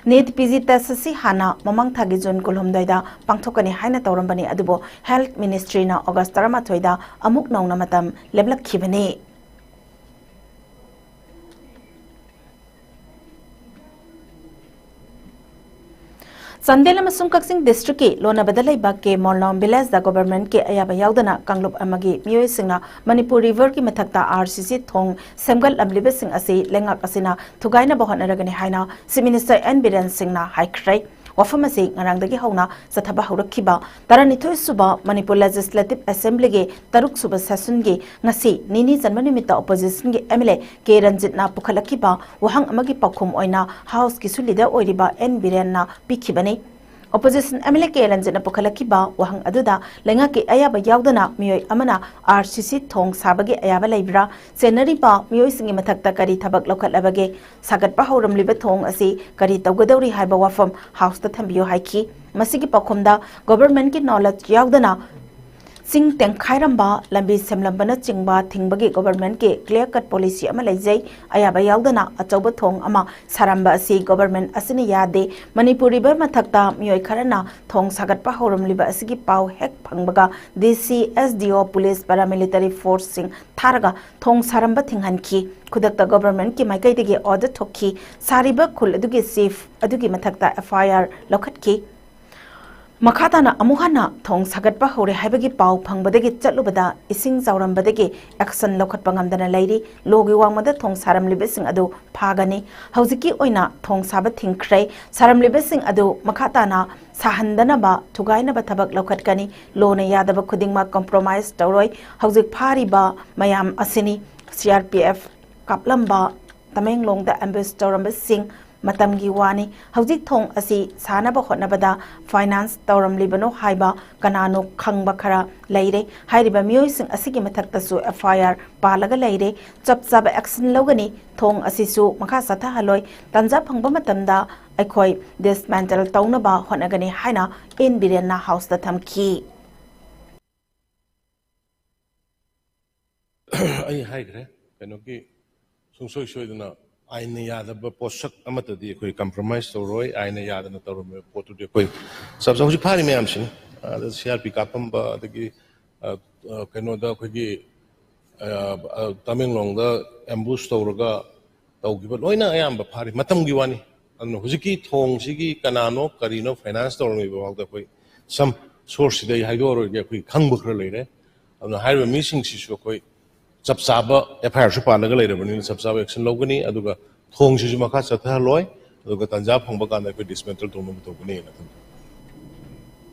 NEET PG test ꯑꯁꯤ ꯍꯥꯟꯅ ꯃꯃꯥꯡ ꯊꯥꯒꯤ ꯖꯨꯟ ꯀꯨꯟꯍꯨꯝꯗꯣꯏꯗ ꯄꯥꯡꯊꯣꯛꯀꯅꯤ ꯍꯥꯏꯅ ꯇꯧꯔꯝꯕꯅꯤ, ꯑꯗꯨꯕꯨ Health Ministryꯅ ꯑꯣꯒꯁ ꯇꯔꯥꯃꯥꯊꯣꯏꯗ ꯑꯃꯨꯛ ꯅꯧꯅ ꯃꯇꯝ ꯂꯦꯞꯂꯛꯈꯤꯕꯅꯤ꯫ ꯆꯥꯟꯗꯦꯜ ꯑꯃꯁꯨꯡ ꯀꯛꯆꯤꯡ ꯗꯤꯁꯇ꯭ꯔꯤꯛꯀꯤ ꯂꯣꯅꯕꯗ ꯂꯩꯕ ꯀꯦ ꯃꯣꯔꯂꯣꯝ ꯚꯤꯂꯦꯖꯗ ꯒꯣꯚꯔꯟꯃꯦꯟꯠꯀꯤ ꯑꯌꯥꯕ ꯌꯥꯎꯗꯅ ꯀꯥꯡꯂꯨꯞ ꯑꯃꯒꯤ ꯃꯤꯑꯣꯏꯁꯤꯡꯅ ꯃꯅꯤꯄꯨꯔ ꯔꯤꯚꯔꯒꯤ ꯃꯊꯛꯇ ꯑꯥꯔ ꯁꯤ ꯁꯤ ꯊꯣꯡ ꯁꯦꯝꯒꯠꯂꯝꯂꯤꯕꯁꯤꯡ ꯑꯁꯤ ꯂꯩꯉꯥꯛ ꯑꯁꯤꯅ ꯊꯨꯒꯥꯏꯅꯕ ꯍꯣꯠꯅꯔꯒꯅꯤ ꯍꯥꯏꯅ ꯆꯤꯐ ꯃꯤꯅꯤꯁꯇꯔ ꯑꯦꯟ ꯕꯤꯔꯦꯟ ꯁꯤꯡꯅ ꯍꯥꯏꯈ꯭ꯔꯦ꯫ ꯋꯥꯐꯝ ꯑꯁꯤ ꯉꯔꯥꯡꯗꯒꯤ ꯍꯧꯅ ꯆꯠꯊꯕ ꯍꯧꯔꯛꯈꯤꯕ ꯇꯔꯥꯅꯤꯊꯣꯏ ꯁꯨꯕ ꯃꯅꯤꯄꯨꯔ ꯂꯦꯖꯤꯁꯂꯦꯇꯤꯚ ꯑꯦꯁꯦꯝꯕ꯭ꯂꯤꯒꯤ ꯇꯔꯨꯛ ꯁꯨꯕ ꯁꯦꯁꯟꯒꯤ ꯉꯁꯤ ꯅꯤꯅꯤ ꯆꯟꯕ ꯅꯨꯃꯤꯠꯇ ꯑꯣꯄꯣꯖꯤꯁꯟꯒꯤ ꯑꯦꯝ ꯑꯦꯜ ꯑꯦ ꯀꯦ ꯔꯟꯖꯤꯠꯅ ꯄꯨꯈꯠꯂꯛꯈꯤꯕ ꯋꯥꯍꯪ ꯑꯃꯒꯤ ꯄꯥꯎꯈꯨꯝ ꯑꯣꯏꯅ ꯍꯥꯎꯁꯀꯤꯁꯨ ꯂꯤꯗꯔ ꯑꯣꯏꯔꯤꯕ ꯑꯦꯟ ꯕꯤꯔꯦꯟꯅ ꯄꯤꯈꯤꯕꯅꯤ꯫ Opposition M L A K ꯔꯟꯖꯤꯠꯅ ꯄꯨꯈꯠꯂꯛꯈꯤꯕ ꯋꯥꯍꯪ ꯑꯗꯨꯗ ꯂꯩꯉꯥꯛꯀꯤ ꯑꯌꯥꯕ ꯌꯥꯎꯗꯅ ꯃꯤꯑꯣꯏ ꯑꯃꯅ ꯑꯥꯔ ꯁꯤ ꯁꯤ ꯊꯣꯡ ꯁꯥꯕꯒꯤ ꯑꯌꯥꯕ ꯂꯩꯕ꯭ꯔꯥ? ꯆꯦꯟꯅꯔꯤꯕ ꯃꯤꯑꯣꯏꯁꯤꯡꯒꯤ ꯃꯊꯛꯇ ꯀꯔꯤ ꯊꯕꯛ ꯂꯧꯈꯠꯂꯕꯒꯦ? ꯁꯥꯒꯠꯄ ꯍꯧꯔꯝꯂꯤꯕ ꯊꯣꯡ ꯑꯁꯤ ꯀꯔꯤ ꯇꯧꯒꯗꯧꯔꯤ ꯍꯥꯏꯕ ꯋꯥꯐꯝ ꯍꯥꯎꯁꯇ ꯊꯝꯕꯤꯌꯨ ꯍꯥꯏꯈꯤ꯫ ꯃꯁꯤꯒꯤ ꯄꯥꯎꯈꯨꯝꯗ ꯒꯣꯚꯔꯟꯃꯦꯟꯠꯀꯤ ꯅꯣꯂꯦꯖ ꯌꯥꯎꯗꯅ ꯆꯤꯡ ꯇꯦꯡꯈꯥꯏꯔꯝꯕ, ꯂꯝꯕꯤ ꯁꯦꯝꯂꯝꯕꯅꯆꯤꯡꯕ ꯊꯤꯡꯕꯒꯤ ꯒꯣꯚꯔꯟꯃꯦꯟꯠꯀꯤ ꯀ꯭ꯂꯤꯌꯥꯔ ꯀꯠ ꯄꯣꯂꯤꯁꯤ ꯑꯃ ꯂꯩꯖꯩ꯫ ꯑꯌꯥꯕ ꯌꯥꯎꯗꯅ ꯑꯆꯧꯕ ꯊꯣꯡ ꯑꯃ ꯁꯥꯔꯝꯕ ꯑꯁꯤ ꯒꯣꯚꯔꯟꯃꯦꯟꯠ ꯑꯁꯤꯅ ꯌꯥꯗꯦ꯫ ꯃꯅꯤꯄꯨꯔ ꯔꯤꯚꯔ ꯃꯊꯛꯇ ꯃꯤꯑꯣꯏ ꯈꯔꯅ ꯊꯣꯡ ꯁꯥꯒꯠꯄ ꯍꯧꯔꯝꯂꯤꯕ ꯑꯁꯤꯒꯤ ꯄꯥꯎ ꯍꯦꯛ ꯐꯪꯕꯒ ꯗꯤ ꯁꯤ, ꯑꯦꯁ ꯗꯤ ꯑꯣ, ꯄꯨꯂꯤꯁ, ꯄꯦꯔꯥꯃꯤꯂꯤꯇꯔꯤ ꯐꯣꯔꯁꯁꯤꯡ ꯊꯥꯔꯒ ꯊꯣꯡ ꯁꯥꯔꯝꯕ ꯊꯤꯡꯍꯟꯈꯤ꯫ ꯈꯨꯗꯛꯇ ꯒꯣꯚꯔꯟꯃꯦꯟꯠꯀꯤ ꯃꯥꯏꯀꯩꯗꯒꯤ ꯑꯣꯔꯗꯔ ꯊꯣꯛꯈꯤ꯫ ꯁꯥꯔꯤꯕ ꯈꯨꯜ ꯑꯗꯨꯒꯤ ꯆꯤꯐ ꯑꯗꯨꯒꯤ ꯃꯊꯛꯇ ꯑꯦꯐ ꯑꯥꯏ ꯑꯥꯔ ꯂꯧꯈꯠꯈꯤ꯫ ꯃꯈꯥ ꯇꯥꯅ ꯑꯃꯨꯛ ꯍꯟꯅ ꯊꯣꯡ ꯁꯥꯒꯠꯄ ꯍꯧꯔꯦ ꯍꯥꯏꯕꯒꯤ ꯄꯥꯎ ꯐꯪꯕꯗꯒꯤ ꯆꯠꯂꯨꯕꯗ ꯏꯁꯤꯡ ꯆꯥꯎꯔꯝꯕꯗꯒꯤ ꯑꯦꯛꯁꯟ ꯂꯧꯈꯠꯄ ꯉꯝꯗꯅ ꯂꯩꯔꯤ꯫ ꯂꯣꯒꯤ ꯋꯥꯡꯃꯗ ꯊꯣꯡ ꯁꯥꯔꯝꯂꯤꯕꯁꯤꯡ ꯑꯗꯨ ꯐꯥꯒꯅꯤ꯫ ꯍꯧꯖꯤꯛꯀꯤ ꯑꯣꯏꯅ ꯊꯣꯡ ꯁꯥꯕ ꯊꯤꯡꯈ꯭ꯔꯦ꯫ ꯁꯥꯔꯝꯂꯤꯕꯁꯤꯡ ꯑꯗꯨ ꯃꯈꯥ ꯇꯥꯅ ꯁꯥꯍꯟꯗꯅꯕ ꯊꯨꯒꯥꯏꯅꯕ ꯊꯕꯛ ꯂꯧꯈꯠꯀꯅꯤ꯫ ꯂꯣꯅ ꯌꯥꯗꯕ ꯈꯨꯗꯤꯡꯃꯛ ꯀꯝꯄ꯭ꯔꯣꯃꯥꯏꯁ ꯇꯧꯔꯣꯏ꯫ ꯍꯧꯖꯤꯛ ꯐꯥꯔꯤꯕ ꯃꯌꯥꯝ ꯑꯁꯤꯅꯤ꯫ ꯁꯤ ꯑꯥꯔ ꯄꯤ ꯑꯦꯐ ꯀꯥꯞꯂꯝꯕ, ꯇꯃꯦꯡꯂꯣꯡꯗ ꯑꯦꯝꯕꯨꯁ ꯇꯧꯔꯝꯕꯁꯤꯡ ꯃꯇꯝꯒꯤ ꯋꯥꯅꯤ꯫ ꯍꯧꯖꯤꯛ ꯊꯣꯡ ꯑꯁꯤ ꯁꯥꯅꯕ ꯍꯣꯠꯅꯕꯗ ꯐꯥꯏꯅꯥꯟꯁ ꯇꯧꯔꯝꯂꯤꯕꯅꯣ ꯍꯥꯏꯕ ꯀꯅꯥꯅꯣ ꯈꯪꯕ ꯈꯔ ꯂꯩꯔꯦ꯫ ꯍꯥꯏꯔꯤꯕ ꯃꯤꯑꯣꯏꯁꯤꯡ ꯑꯁꯤꯒꯤ ꯃꯊꯛꯇꯁꯨ ꯑꯦꯐ ꯑꯥꯏ ꯑꯥꯔ ꯄꯥꯜꯂꯒ ꯂꯩꯔꯦ꯫ ꯆꯞ ꯆꯥꯕ ꯑꯦꯛꯁꯟ ꯂꯧꯒꯅꯤ꯫ ꯊꯣꯡ ꯑꯁꯤꯁꯨ ꯃꯈꯥ ꯆꯠꯊꯍꯜꯂꯣꯏ꯫ ꯇꯥꯟꯖꯥ ꯐꯪꯕ ꯃꯇꯝꯗ ꯑꯩꯈꯣꯏ ꯗꯤꯁꯃꯦꯟꯇꯜ ꯇꯧꯅꯕ ꯍꯣꯠꯅꯒꯅꯤ ꯍꯥꯏꯅ ꯑꯦꯟ ꯕꯤꯔꯦꯟꯅ ꯍꯥꯎꯁꯇ ꯊꯝꯈꯤ꯫ ꯑꯩ ꯍꯥꯏꯈ꯭ꯔꯦ, ꯀꯩꯅꯣꯒꯤ ꯁꯨꯡꯁꯣꯏ ꯁꯣꯏꯗꯅ ꯑꯥꯏꯟꯅ ꯌꯥꯗꯕ ꯄꯣꯠꯁꯛ ꯑꯃꯠꯇꯗꯤ ꯑꯩꯈꯣꯏ ꯀꯝꯄ꯭ꯔꯣꯃꯥꯏꯁ ꯇꯧꯔꯣꯏ꯫ ꯑꯥꯏꯟꯅ ꯌꯥꯗꯅ ꯇꯧꯔꯝꯃꯤꯕ ꯄꯣꯠꯇꯨꯗꯤ ꯑꯩꯈꯣꯏ ꯆꯞ ꯆꯥ ꯍꯧꯖꯤꯛ ꯐꯥꯔꯤ ꯃꯌꯥꯝꯁꯤꯅꯤ꯫ ꯑꯗ ꯁꯤ ꯑꯥꯔ ꯄꯤ ꯀꯥꯞꯄꯝꯕ, ꯑꯗꯒꯤ, ꯑ, ꯑ, ꯀꯩꯅꯣꯗ ꯑꯩꯈꯣꯏꯒꯤ, ꯑ, ꯑ, ꯇꯃꯦꯡꯂꯣꯡꯗ ꯑꯦꯝꯕꯨꯁ ꯇꯧꯔꯒ ꯇꯧꯈꯤꯕ ꯂꯣꯏꯅ ꯑꯌꯥꯝꯕ ꯐꯥꯔꯤ꯫ ꯃꯇꯝꯒꯤ ꯋꯥꯅꯤ꯫ ꯑꯗꯨꯅ ꯍꯧꯖꯤꯛꯀꯤ ꯊꯣꯡꯁꯤꯒꯤ ꯀꯅꯥꯅꯣ, ꯀꯔꯤꯅꯣ ꯐꯥꯏꯅꯥꯟꯁ ꯇꯧꯔꯝꯃꯤꯕ ꯐꯥꯎꯗ ꯑꯩꯈꯣꯏ ꯁꯝ ꯁꯣꯔꯁꯁꯤꯗ ꯑꯩ ꯍꯥꯏꯗꯣꯛꯑꯔꯣꯏꯒꯦ, ꯑꯩꯈꯣꯏ ꯈꯪꯕ ꯈꯔ ꯂꯩꯔꯦ꯫ ꯑꯗꯨꯅ ꯍꯥꯏꯔꯤꯕ ꯃꯤꯁꯤꯡꯁꯤꯁꯨ ꯑꯩꯈꯣꯏ ꯆꯞ ꯆꯥꯕ ꯑꯦꯐ ꯑꯥꯏ ꯑꯥꯔꯁꯨ ꯄꯥꯜꯂꯒ ꯂꯩꯔꯕꯅꯤꯅ ꯆꯞ ꯆꯥꯕ ꯑꯦꯛꯁꯟ ꯂꯧꯒꯅꯤ꯫ ꯑꯗꯨꯒ ꯊꯣꯡꯁꯤꯁꯨ ꯃꯈꯥ ꯆꯠꯊꯍꯜꯂꯣꯏ꯫ ꯑꯗꯨꯒ ꯇꯥꯟꯖꯥ ꯐꯪꯕ ꯀꯥꯟꯗ ꯑꯩꯈꯣꯏ ꯗꯤꯁꯃꯦꯟꯇꯜ ꯇꯧꯅꯕ ꯇꯧꯒꯅꯤꯅ ꯈꯟꯖꯩ꯫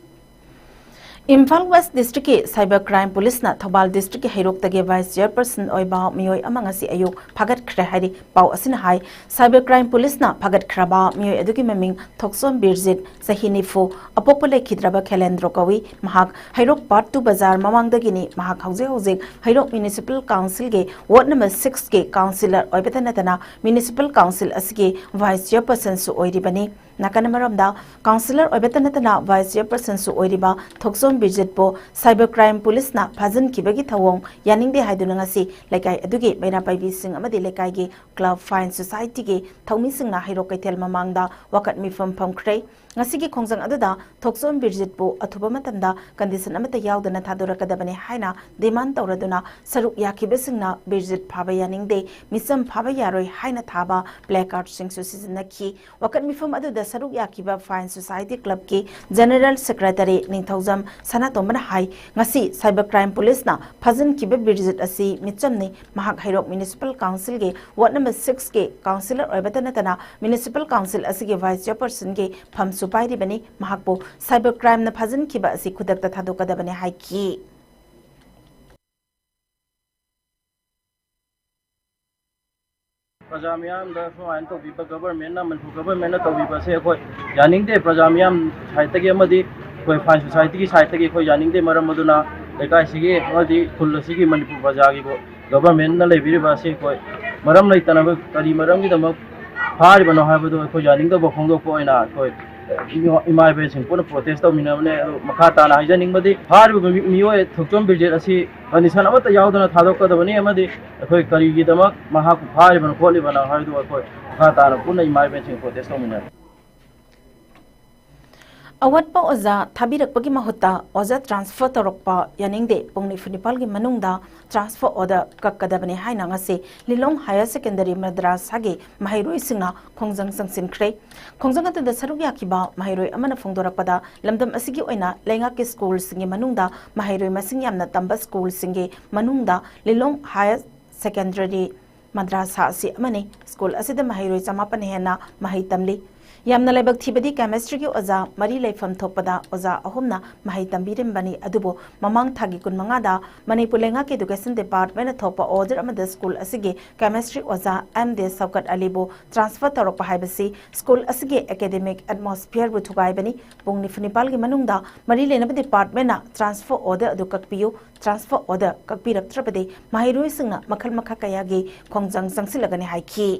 ꯏꯝꯐꯥꯜ ꯋꯦꯁ ꯗꯤꯁꯇ꯭ꯔꯤꯛꯀꯤ ꯁꯥꯏꯕꯔ ꯀ꯭ꯔꯥꯏꯝ ꯄꯨꯂꯤꯁꯅ ꯊꯧꯕꯥꯜ ꯗꯤꯁꯇ꯭ꯔꯤꯛꯀꯤ ꯍꯩꯔꯣꯛꯇꯒꯤ ꯚꯥꯏꯁ ꯆꯤꯌꯔꯄꯔꯁꯟ ꯑꯣꯏꯕ ꯃꯤꯑꯣꯏ ꯑꯃ ꯉꯁꯤ ꯑꯌꯨꯛ ꯐꯥꯒꯠꯈ꯭ꯔꯦ ꯍꯥꯏꯔꯤ꯫ ꯄꯥꯎ ꯑꯁꯤꯅ ꯍꯥꯏ, ꯁꯥꯏꯕꯔ ꯀ꯭ꯔꯥꯏꯝ ꯄꯨꯂꯤꯁꯅ ꯐꯥꯒꯠꯈ꯭ꯔꯕ ꯃꯤꯑꯣꯏ ꯑꯗꯨꯒꯤ ꯃꯃꯤꯡ ꯊꯣꯛꯆꯣꯝ ꯕꯤꯔꯖꯤꯠ, ꯆꯍꯤ ꯅꯤꯐꯨ, ꯑꯄꯣꯛꯄ ꯂꯩꯈꯤꯗ꯭ꯔꯕ ꯈꯦꯂꯦꯟꯗ꯭ꯔꯣ ꯀꯧꯏ꯫ ꯃꯍꯥꯛ ꯍꯩꯔꯣꯛ ꯄꯥꯔꯠ ꯇꯨ ꯕꯖꯥꯔ ꯃꯃꯥꯡꯗꯒꯤꯅꯤ꯫ ꯃꯍꯥꯛ ꯍꯧꯖꯤꯛ ꯍꯧꯖꯤꯛ ꯍꯩꯔꯣꯛ ꯃ꯭ꯌꯨꯅꯤꯁꯤꯄꯥꯜ ꯀꯥꯎꯟꯁꯤꯜꯒꯤ ꯋꯥꯔꯗ ꯅꯝꯕꯔ ꯁꯤꯛꯁꯀꯤ ꯀꯥꯎꯟꯁꯤꯂꯔ ꯑꯣꯏꯕꯇ ꯅꯠꯇꯅ ꯃ꯭ꯌꯨꯅꯤꯁꯤꯄꯥꯜ ꯀꯥꯎꯟꯁꯤꯜ ꯑꯁꯤꯒꯤ ꯚꯥꯏꯁ ꯆꯤꯌꯔꯄꯔꯁꯟꯁꯨ ꯑꯣꯏꯔꯤꯕꯅꯤ꯫ ꯅꯥꯀꯟ ꯑꯃꯔꯣꯝꯗ, ꯀꯥꯎꯟꯁꯤꯂꯔ ꯑꯣꯏꯕꯇ ꯅꯠꯇꯅ ꯚꯥꯏꯁ ꯆꯤꯌꯔꯄꯔꯁꯟꯁꯨ ꯑꯣꯏꯔꯤꯕ ꯊꯣꯛꯆꯣꯝ ꯕꯤꯔꯖꯤꯠꯄꯨ ꯁꯥꯏꯕꯔ ꯀ꯭ꯔꯥꯏꯝ ꯄꯨꯂꯤꯁꯅ ꯐꯥꯖꯤꯟꯈꯤꯕꯒꯤ ꯊꯧꯑꯣꯡ ꯌꯥꯅꯤꯡꯗꯦ ꯍꯥꯏꯗꯨꯅ ꯉꯁꯤ ꯂꯩꯀꯥꯏ ꯑꯗꯨꯒꯤ ꯃꯩꯔꯥ ꯄꯥꯏꯕꯤꯁꯤꯡ ꯑꯃꯗꯤ ꯂꯩꯀꯥꯏꯒꯤ ꯀ꯭ꯂꯕ, ꯐꯥꯏꯟ ꯁꯣꯁꯥꯏꯇꯤꯒꯤ ꯊꯧꯃꯤꯁꯤꯡꯅ ꯍꯩꯔꯣꯛ ꯀꯩꯊꯦꯜ ꯃꯃꯥꯡꯗ ꯋꯥꯀꯠ ꯃꯤꯐꯝ ꯐꯝꯈ꯭ꯔꯦ꯫ ꯉꯁꯤꯒꯤ ꯈꯣꯡꯖꯪ ꯑꯗꯨꯗ ꯊꯣꯛꯆꯣꯝ ꯕꯤꯔꯖꯤꯠꯄꯨ ꯑꯊꯨꯕ ꯃꯇꯝꯗ ꯀꯟꯗꯤꯁꯟ ꯑꯃꯠꯇ ꯌꯥꯎꯗꯅ ꯊꯥꯗꯣꯔꯛꯀꯗꯕꯅꯤ ꯍꯥꯏꯅ ꯗꯤꯃꯥꯟ ꯇꯧꯔꯗꯨꯅ ꯁꯔꯨꯛ ꯌꯥꯈꯤꯕꯁꯤꯡꯅ ꯕꯤꯔꯖꯤꯠ ꯐꯥꯕ ꯌꯥꯅꯤꯡꯗꯦ, ꯃꯤꯆꯝ ꯐꯥꯕ ꯌꯥꯔꯣꯏ ꯍꯥꯏꯅ ꯊꯥꯕ ꯄ꯭ꯂꯦ ꯀꯥꯔꯗꯁꯤꯡꯁꯨ ꯁꯤꯖꯤꯟꯅꯈꯤ꯫ ꯋꯥꯀꯠ ꯃꯤꯐꯝ ꯑꯗꯨꯗ ꯁꯔꯨꯛ ꯌꯥꯈꯤꯕ ꯐꯥꯏꯟ ꯁꯣꯁꯥꯏꯇꯤ ꯀ꯭ꯂꯕꯀꯤ ꯖꯦꯅꯔꯦꯜ ꯁꯦꯀ꯭ꯔꯦꯇꯔꯤ ꯅꯤꯡꯊꯧꯖꯝ ꯁꯅꯥꯇꯣꯝꯕꯅ ꯍꯥꯏ, ꯉꯁꯤ ꯁꯥꯏꯕꯔ ꯀ꯭ꯔꯥꯏꯝ ꯄꯨꯂꯤꯁꯅ ꯐꯥꯖꯤꯟꯈꯤꯕ ꯕꯤꯔꯖꯤꯠ ꯑꯁꯤ ꯃꯤꯆꯝꯅꯤ꯫ ꯃꯍꯥꯛ ꯍꯩꯔꯣꯛ ꯃ꯭ꯌꯨꯅꯤꯁꯤꯄꯥꯜ ꯀꯥꯎꯟꯁꯤꯜꯒꯤ ꯋꯥꯔꯗ ꯅꯝꯕꯔ ꯁꯤꯛꯁꯀꯤ ꯀꯥꯎꯟꯁꯤꯂꯔ ꯑꯣꯏꯕꯇ ꯅꯠꯇꯅ ꯃ꯭ꯌꯨꯅꯤꯁꯤꯄꯥꯜ ꯀꯥꯎꯟꯁꯤꯜ ꯑꯁꯤꯒꯤ ꯚꯥꯏꯁ ꯆꯤꯌꯔꯄꯔꯁꯟꯒꯤ ꯐꯝꯁꯨ ꯄꯥꯏꯔꯤꯕꯅꯤ꯫ ꯃꯍꯥꯛꯄꯨ ꯁꯥꯏꯕꯔ ꯀ꯭ꯔꯥꯏꯝꯅ ꯐꯥꯖꯤꯟꯈꯤꯕ ꯑꯁꯤ ꯈꯨꯗꯛꯇ ꯊꯥꯗꯣꯛꯀꯗꯕꯅꯤ ꯍꯥꯏꯈꯤ꯫ ꯄ꯭ꯔꯖꯥ ꯃꯤꯌꯥꯝꯗ ꯁꯨꯃꯥꯏꯅ ꯇꯧꯕꯤꯕ ꯒꯚꯔꯟꯃꯦꯟꯠꯅ, ꯃꯅꯤꯄꯨꯔ ꯒꯚꯔꯟꯃꯦꯟꯠꯅ ꯇꯧꯕꯤꯕ ꯑꯁꯦ ꯑꯩꯈꯣꯏ ꯌꯥꯅꯤꯡꯗꯦ꯫ ꯄ꯭ꯔꯖꯥ ꯃꯤꯌꯥꯝ ꯁꯥꯏꯠꯇꯒꯤ ꯑꯃꯗꯤ ꯑꯩꯈꯣꯏ ꯐꯥꯏꯟ ꯁꯣꯁꯥꯏꯇꯤꯒꯤ ꯁꯥꯏꯠꯇꯒꯤ ꯑꯩꯈꯣꯏ ꯌꯥꯅꯤꯡꯗꯦ꯫ ꯃꯔꯝ ꯑꯗꯨꯅ ꯂꯩꯀꯥꯏꯁꯤꯒꯤ ꯑꯃꯗꯤ ꯈꯨꯜ ꯑꯁꯤꯒꯤ ꯃꯅꯤꯄꯨꯔ ꯄ꯭ꯔꯖꯥꯒꯤ ꯒꯚꯔꯟꯃꯦꯟꯠꯅ ꯂꯩꯕꯤꯔꯤꯕ ꯑꯁꯤ ꯑꯩꯈꯣꯏ ꯃꯔꯝ ꯂꯩꯇꯅ ꯀꯔꯤ ꯃꯔꯝꯒꯤꯗꯃꯛ ꯐꯥꯔꯤꯕꯅꯣ ꯍꯥꯏꯕꯗꯨ ꯑꯩꯈꯣꯏ ꯌꯥꯅꯤꯡꯗꯕ ꯐꯣꯡꯗꯣꯛꯄ ꯑꯣꯏꯅ ꯑꯩꯈꯣꯏ ꯏꯃꯥ ꯏꯕꯦꯟꯁꯤꯡ ꯄꯨꯟꯅ ꯄ꯭ꯔꯣꯇꯦꯁ ꯇꯧꯃꯤꯟꯅꯕꯅꯦ꯫ ꯑꯗꯨ ꯃꯈꯥ ꯇꯥꯅ ꯍꯥꯏꯖꯅꯤꯡꯕꯗꯤ ꯐꯥꯔꯤꯕ ꯃꯤꯑꯣꯏ ꯊꯣꯛꯆꯣꯝ ꯕꯤꯔꯖꯤꯠ ꯑꯁꯤ ꯀꯟꯗꯤꯁꯟ ꯑꯃꯠꯇ ꯌꯥꯎꯗꯅ ꯊꯥꯗꯣꯛꯀꯗꯕꯅꯤ ꯑꯃꯗꯤ ꯑꯩꯈꯣꯏ ꯀꯔꯤꯒꯤꯗꯃꯛ ꯃꯍꯥꯛꯄꯨ ꯐꯥꯔꯤꯕꯅꯣ ꯈꯣꯠꯂꯤꯕꯅꯣ ꯍꯥꯏꯕꯗꯨ ꯑꯩꯈꯣꯏ ꯃꯈꯥ ꯇꯥꯅ ꯄꯨꯟꯅ ꯏꯃꯥ ꯏꯕꯦꯟꯁꯤꯡ ꯄ꯭ꯔꯣꯇꯦꯁ ꯇꯧꯃꯤꯟꯅꯔꯤ꯫ ꯑꯋꯥꯠꯄ ꯑꯣꯖꯥ ꯊꯥꯕꯤꯔꯛꯄꯒꯤ ꯃꯍꯨꯠꯇ ꯑꯣꯖꯥ transfer ꯇꯧꯔꯛꯄ ꯌꯥꯅꯤꯡꯗꯦ꯫ ꯄꯨꯡ ꯅꯤꯐꯨ ꯅꯤꯄꯥꯜꯒꯤ ꯃꯅꯨꯡꯗ transfer order ꯀꯛꯀꯗꯕꯅꯤ ꯍꯥꯏꯅ ꯉꯁꯤ ꯂꯤꯂꯣꯡ Higher Secondary ꯃꯗ꯭ꯔꯥꯁꯥꯒꯤ ꯃꯍꯩꯔꯣꯏꯁꯤꯡꯅ ꯈꯣꯡꯖꯪ ꯆꯪꯁꯤꯟꯈ꯭ꯔꯦ꯫ ꯈꯣꯡꯖꯪ ꯑꯗꯨꯗ ꯁꯔꯨꯛ ꯌꯥꯈꯤꯕ ꯃꯍꯩꯔꯣꯏ ꯑꯃꯅ ꯐꯣꯡꯗꯣꯔꯛꯄꯗ, ꯂꯝꯗꯝ ꯑꯁꯤꯒꯤ ꯑꯣꯏꯅ ꯂꯩꯉꯥꯛꯀꯤ ꯁ꯭ꯀꯨꯜꯁꯤꯡꯒꯤ ꯃꯅꯨꯡꯗ ꯃꯍꯩꯔꯣꯏ ꯃꯁꯤꯡ ꯌꯥꯝꯅ ꯇꯝꯕ ꯁ꯭ꯀꯨꯜꯁꯤꯡꯒꯤ ꯃꯅꯨꯡꯗ ꯂꯤꯂꯣꯡ Higher Secondary ꯃꯗ꯭ꯔꯥꯁꯥ ꯑꯁꯤ ꯑꯃꯅꯤ꯫ ꯁ꯭ꯀꯨꯜ ꯑꯁꯤꯗ ꯃꯍꯩꯔꯣꯏ ꯆꯃꯥꯄꯟ ꯍꯦꯟꯅ ꯃꯍꯩ ꯇꯝꯂꯤ꯫ ꯌꯥꯝꯅ ꯂꯥꯏꯕꯛ ꯊꯤꯕꯗꯤ, chemistryꯒꯤ ꯑꯣꯖꯥ ꯃꯔꯤ ꯂꯩꯐꯝ ꯊꯣꯛꯄꯗ ꯑꯣꯖꯥ ꯑꯍꯨꯝꯅ ꯃꯍꯩ ꯇꯝꯕꯤꯔꯝꯕꯅꯤ, ꯑꯗꯨꯕꯨ ꯃꯃꯥꯡ ꯊꯥꯒꯤ ꯀꯨꯟꯃꯉꯥꯗ ꯃꯅꯤꯄꯨꯔ ꯂꯩꯉꯥꯛꯀꯤ Education Departmentꯅ ꯊꯣꯛꯄ order ꯑꯃꯗ ꯁ꯭ꯀꯨꯜ ꯑꯁꯤꯒꯤ chemistry ꯑꯣꯖꯥ ꯑꯦꯝ ꯗꯦ ꯁꯧꯀꯠ ꯑꯂꯤꯕꯨ transfer ꯇꯧꯔꯛꯄ ꯍꯥꯏꯕꯁꯤ ꯁ꯭ꯀꯨꯜ ꯑꯁꯤꯒꯤ academic atmosphereꯕꯨ ꯊꯨꯒꯥꯏꯕꯅꯤ꯫ ꯄꯨꯡ ꯅꯤꯐꯨ ꯅꯤꯄꯥꯜꯒꯤ ꯃꯅꯨꯡꯗ ꯃꯔꯤ ꯂꯩꯅꯕ departmentꯅ transfer order ꯑꯗꯨ ꯀꯛꯄꯤꯌꯨ꯫ Transfer order ꯀꯛꯄꯤꯔꯛꯇ꯭ꯔꯕꯗꯤ ꯃꯍꯩꯔꯣꯏꯁꯤꯡꯅ ꯃꯈꯜ ꯃꯈꯥ ꯀꯌꯥꯒꯤ ꯈꯣꯡꯖꯪ ꯆꯪꯁꯤꯜꯂꯒꯅꯤ ꯍꯥꯏꯈꯤ꯫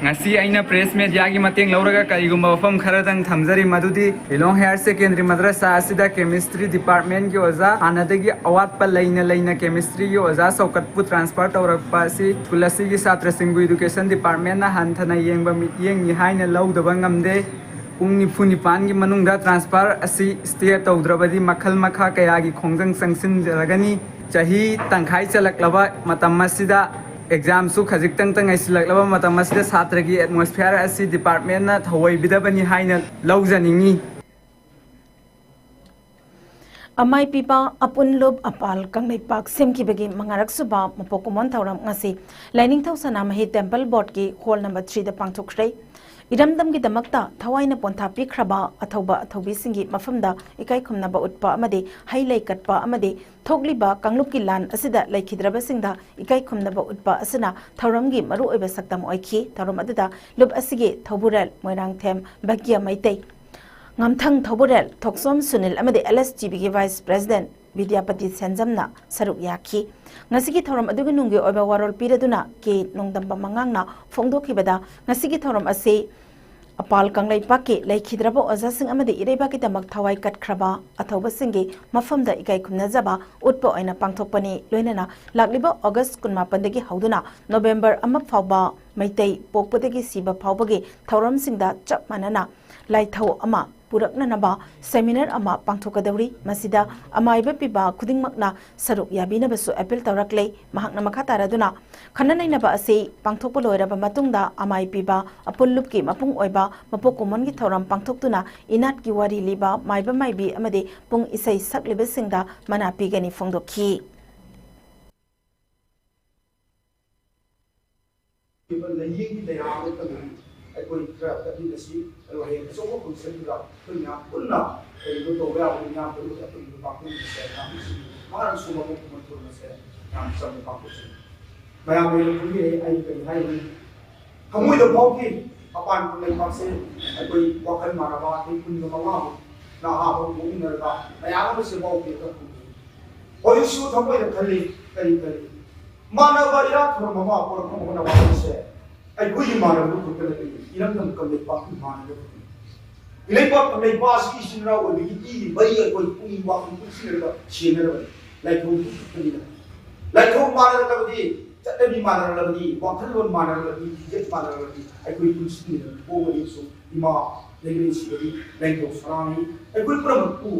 ꯉꯁꯤ ꯑꯩꯅ press mediaꯒꯤ ꯃꯇꯦꯡ ꯂꯧꯔꯒ ꯀꯔꯤꯒꯨꯝꯕ ꯋꯥꯐꯝ ꯈꯔꯗꯪ ꯊꯝꯖꯔꯤ, ꯃꯗꯨꯗꯤ ꯂꯤꯂꯣꯡ Higher Secondary ꯃꯗ꯭ꯔꯁꯥ ꯑꯁꯤꯗ chemistry departmentꯀꯤ ꯑꯣꯖꯥ ꯍꯥꯟꯅꯗꯒꯤ ꯑꯋꯥꯠꯄ ꯂꯩꯅ ꯂꯩꯅ chemistryꯒꯤ ꯑꯣꯖꯥ ꯁꯧꯀꯠꯄꯨ transfer ꯇꯧꯔꯛꯄ ꯑꯁꯤ ꯁ꯭ꯀꯨꯜ ꯑꯁꯤꯒꯤ ꯁꯥꯇ꯭ꯔꯁꯤꯡꯕꯨ Education Departmentꯅ ꯍꯟꯊꯅ ꯌꯦꯡꯕ ꯃꯤꯠꯌꯦꯡꯅꯤ ꯍꯥꯏꯅ ꯂꯧꯗꯕ ꯉꯝꯗꯦ꯫ ꯄꯨꯡ ꯅꯤꯐꯨ ꯅꯤꯄꯥꯟꯒꯤ ꯃꯅꯨꯡꯗ transfer ꯑꯁꯤ stay ꯇꯧꯗ꯭ꯔꯕꯗꯤ ꯃꯈꯜ ꯃꯈꯥ ꯀꯌꯥꯒꯤ ꯈꯣꯡꯖꯪ ꯆꯪꯁꯤꯟꯖꯔꯒꯅꯤ꯫ ꯆꯍꯤ ꯇꯪꯈꯥꯏ ꯆꯜꯂꯛꯂꯕ ꯃꯇꯝ ꯑꯁꯤꯗ examꯁꯨ ꯈꯖꯤꯛꯇꯪꯇ ꯉꯥꯏꯁꯤꯜꯂꯛꯂꯕ ꯃꯇꯝ ꯑꯁꯤꯗ ꯁꯥꯇ꯭ꯔꯒꯤ atmosphere ꯑꯁꯤ departmentꯅ ꯊꯧꯑꯣꯏꯕꯤꯗꯕꯅꯤ ꯍꯥꯏꯅ ꯂꯧꯖꯅꯤꯡꯏ꯫ ꯑꯃꯥꯏ ꯄꯤꯕ ꯑꯄꯨꯟ ꯂꯨꯞ ꯑꯄꯥꯜ ꯀꯪꯂꯩꯄꯥꯛ ꯁꯦꯝꯈꯤꯕꯒꯤ ꯃꯉꯥꯔꯛ ꯁꯨꯕ ꯃꯄꯣꯛ ꯀꯨꯝꯑꯣꯟ ꯊꯧꯔꯝ ꯉꯁꯤ ꯂꯥꯏꯅꯤꯡꯊꯧ ꯁꯅꯥꯃꯍꯤ Temple Boardꯀꯤ hall number threeꯗ ꯄꯥꯡꯊꯣꯛꯈ꯭ꯔꯦ꯫ ꯏꯔꯝꯗꯝꯒꯤꯗꯃꯛꯇ ꯊꯋꯥꯏꯅ ꯄꯣꯟꯊꯥ ꯄꯤꯈ꯭ꯔꯕ ꯑꯊꯧꯕ ꯑꯊꯧꯕꯤꯁꯤꯡꯒꯤ ꯃꯐꯝꯗ ꯏꯀꯥꯏ ꯈꯨꯝꯅꯕ ꯎꯠꯄ ꯑꯃꯗꯤ ꯍꯩ ꯂꯩ ꯀꯠꯄ ꯑꯃꯗꯤ ꯊꯣꯛꯂꯤꯕ ꯀꯥꯡꯂꯨꯞꯀꯤ ꯂꯥꯟ ꯑꯁꯤꯗ ꯂꯩꯈꯤꯗ꯭ꯔꯕꯁꯤꯡꯗ ꯏꯀꯥꯏ ꯈꯨꯝꯅꯕ ꯎꯠꯄ ꯑꯁꯤꯅ ꯊꯧꯔꯝꯒꯤ ꯃꯔꯨꯑꯣꯏꯕ ꯁꯛꯇꯝ ꯑꯣꯏꯈꯤ꯫ ꯊꯧꯔꯝ ꯑꯗꯨꯗ ꯂꯨꯞ ꯑꯁꯤꯒꯤ ꯊꯧꯕꯨꯔꯦꯜ ꯃꯣꯏꯔꯥꯡꯊꯦꯝ ꯚꯥꯒ꯭ꯌ ꯃꯩꯇꯩ, ꯉꯝꯊꯪ ꯊꯧꯕꯨꯔꯦꯜ ꯊꯣꯛꯆꯣꯝ ꯁꯨꯅꯤꯜ ꯑꯃꯗꯤ LSTBꯒꯤ vice president ꯕꯤꯗ꯭ꯌꯥꯄꯇꯤ ꯁꯦꯟꯖꯝꯅ ꯁꯔꯨꯛ ꯌꯥꯈꯤ꯫ ꯉꯁꯤꯒꯤ ꯊꯧꯔꯝ ꯑꯗꯨꯒꯤ ꯅꯨꯡꯒꯤ ꯑꯣꯏꯕ ꯋꯥꯔꯣꯜ ꯄꯤꯔꯗꯨꯅ ꯀꯦ ꯅꯣꯡꯗꯝꯕ ꯃꯉꯥꯡꯅ ꯐꯣꯡꯗꯣꯛꯈꯤꯕꯗ, ꯉꯁꯤꯒꯤ ꯊꯧꯔꯝ ꯑꯁꯤ ꯃꯄꯥꯜ ꯀꯪꯂꯩꯄꯥꯛꯀꯤ ꯂꯩꯈꯤꯗ꯭ꯔꯕ ꯑꯣꯖꯥꯁꯤꯡ ꯑꯃꯗꯤ ꯏꯔꯩꯕꯥꯛꯀꯤꯗꯃꯛ ꯊꯋꯥꯏ ꯀꯠꯈ꯭ꯔꯕ ꯑꯊꯧꯕꯁꯤꯡꯒꯤ ꯃꯐꯝꯗ ꯏꯀꯥꯏ ꯈꯨꯝꯅꯖꯕ ꯎꯠꯄ ꯑꯣꯏꯅ ꯄꯥꯡꯊꯣꯛꯄꯅꯤ꯫ ꯂꯣꯏꯅꯅ ꯂꯥꯛꯂꯤꯕ ꯑꯣꯒꯁ ꯀꯨꯟꯃꯥꯄꯟꯗꯒꯤ ꯍꯧꯗꯨꯅ ꯅꯣꯕꯦꯝꯕꯔ ꯑꯃ ꯐꯥꯎꯕ ꯃꯩꯇꯩ ꯄꯣꯛꯄꯗꯒꯤ ꯁꯤꯕ ꯐꯥꯎꯕꯒꯤ ꯊꯧꯔꯝꯁꯤꯡꯗ ꯆꯞ ꯃꯥꯟꯅꯅ ꯂꯥꯏꯊꯧ ꯑꯃ ꯄꯨꯔꯛꯅꯅꯕ ꯁꯦꯃꯤꯅꯥꯔ ꯑꯃ ꯄꯥꯡꯊꯣꯛꯀꯗꯧꯔꯤ꯫ ꯃꯁꯤꯗ ꯑꯃꯥꯏꯕ ꯄꯤꯕ ꯈꯨꯗꯤꯡꯃꯛꯅ ꯁꯔꯨꯛ ꯌꯥꯕꯤꯅꯕꯁꯨ ꯑꯦꯄꯤꯜ ꯇꯧꯔꯛꯂꯦ꯫ ꯃꯍꯥꯛꯅ ꯃꯈꯥ ꯇꯥꯔꯗꯨꯅ, ꯈꯟꯅ ꯅꯩꯅꯕ ꯑꯁꯤ ꯄꯥꯡꯊꯣꯛꯄ ꯂꯣꯏꯔꯕ ꯃꯇꯨꯡꯗ ꯑꯃꯥꯏ ꯄꯤꯕ ꯑꯄꯨꯜꯂꯨꯞꯀꯤ ꯃꯄꯨꯡ ꯑꯣꯏꯕ ꯃꯄꯣꯛ ꯀꯨꯝꯑꯣꯟꯒꯤ ꯊꯧꯔꯝ ꯄꯥꯡꯊꯣꯛꯇꯨꯅ ꯏꯅꯥꯠꯀꯤ ꯋꯥꯔꯤ ꯂꯤꯕ ꯃꯥꯏꯕ ꯃꯥꯏꯕꯤ ꯑꯃꯗꯤ ꯄꯨꯡ ꯏꯁꯩ ꯁꯛꯂꯤꯕꯁꯤꯡꯗ ꯃꯅꯥ ꯄꯤꯒꯅꯤ ꯐꯣꯡꯗꯣꯛꯈꯤ꯫ ꯂꯥꯏꯌꯦꯡꯒꯤ ꯂꯩꯔꯥꯡ ꯅꯠꯇꯕꯒꯤ ꯑꯩꯈꯣꯏ ꯈꯔ ꯆꯠꯃꯤꯟꯅꯁꯤ꯫ ꯑꯗꯨꯒ ꯍꯌꯦꯡ ꯑꯆꯧꯕ ꯐꯪꯁꯟꯗꯨꯗ ꯑꯩꯈꯣꯏ ꯃꯌꯥꯝ ꯄꯨꯟꯅ ꯀꯔꯤꯅꯣ ꯇꯧꯕ ꯌꯥꯕ ꯃꯌꯥꯝ ꯄꯨꯟꯅ ꯑꯩꯈꯣꯏ ꯄꯥꯡꯊꯣꯛꯃꯤꯟꯅꯁꯦ꯫ ꯃꯌꯥꯝꯁꯤꯡ ꯃꯥꯅ ꯁꯨꯝꯕ ꯃꯐꯝ ꯑꯃ ꯊꯣꯟꯕꯁꯦ ꯌꯥꯝ ꯆꯝꯅ ꯄꯥꯡꯊꯣꯛꯆꯩ꯫ ꯃꯌꯥꯝ ꯂꯣꯏꯅ ꯈꯪꯕꯤꯔꯦ꯫ ꯑꯩ ꯀꯔꯤ ꯍꯥꯏꯔꯨꯅꯤ? ꯊꯃꯣꯏꯗ ꯐꯥꯎꯈꯤ꯫ ꯃꯄꯥꯟ ꯂꯩꯕꯥꯛꯁꯦ ꯑꯩꯈꯣꯏ ꯋꯥꯈꯜ ꯃꯥꯟꯅꯕ ꯑꯩꯈꯣꯏ ꯀꯨꯟꯒ ꯃꯉꯥꯃꯨꯛ ꯅꯍꯥ ꯑꯃ ꯄꯣꯛꯃꯤꯟꯅꯔꯒ ꯃꯌꯥꯝ ꯑꯃꯁꯦ ꯐꯥꯎꯈꯤ꯫ ꯍꯧꯖꯤꯛꯁꯨ ꯊꯃꯣꯏꯗ ꯈꯜꯂꯤ꯫ ꯀꯔꯤ ꯈꯜꯂꯤ? ꯃꯥꯟꯅꯕ ꯏꯔꯥꯠ ꯊꯧꯔꯝ ꯑꯃ ꯄꯨꯔꯛꯅꯕ ꯍꯣꯠꯅꯕ ꯍꯥꯏꯕꯁꯦ ꯑꯩꯈꯣꯏꯒꯤ ꯃꯥꯟꯅꯕ ꯈꯛꯇ ꯅꯠꯇꯦ, ꯏꯔꯝꯗꯝ ꯀꯪꯂꯩꯄꯥꯛꯀꯤ ꯃꯥꯟꯅꯕ ꯈꯛꯇꯅꯤ꯫ ꯏꯔꯩꯄꯥꯛ ꯀꯪꯂꯩꯄꯥꯛ ꯑꯁꯤ ꯏꯆꯤꯟ ꯏꯅꯥꯎ ꯑꯣꯏꯕꯒꯤ ꯏ ꯃꯩ ꯑꯩꯈꯣꯏ ꯄꯨꯛꯅꯤꯡ ꯋꯥꯈꯜ ꯄꯨꯟꯁꯤꯟꯅꯔꯒ ꯁꯦꯡꯅꯔꯕꯅꯤ꯫ ꯂꯥꯏꯐꯝ ꯈꯛꯇꯅꯤꯅ꯫ ꯂꯥꯏꯐꯝ ꯃꯥꯟꯅꯔꯛꯂꯕꯗꯤ, ꯆꯠꯅꯕꯤ ꯃꯥꯟꯅꯔꯛꯂꯕꯗꯤ, ꯋꯥꯈꯜꯂꯣꯟ ꯃꯥꯟꯅꯔꯛꯂꯕꯗꯤ, ꯐꯤꯖꯦꯠ ꯃꯥꯟꯅꯔꯛꯂꯕꯗꯤ ꯑꯩꯈꯣꯏ ꯄꯨꯟꯁꯤꯟꯅꯔꯒ ꯄꯣꯛꯂꯕꯁꯨ ꯏꯃꯥ ꯂꯩꯉꯩꯁꯤꯗꯗꯤ ꯂꯥꯏꯅꯤꯡꯊꯧ ꯁꯅꯥꯅꯤ꯫ ꯑꯩꯈꯣꯏ ꯄꯨꯝꯅꯃꯛꯄꯨ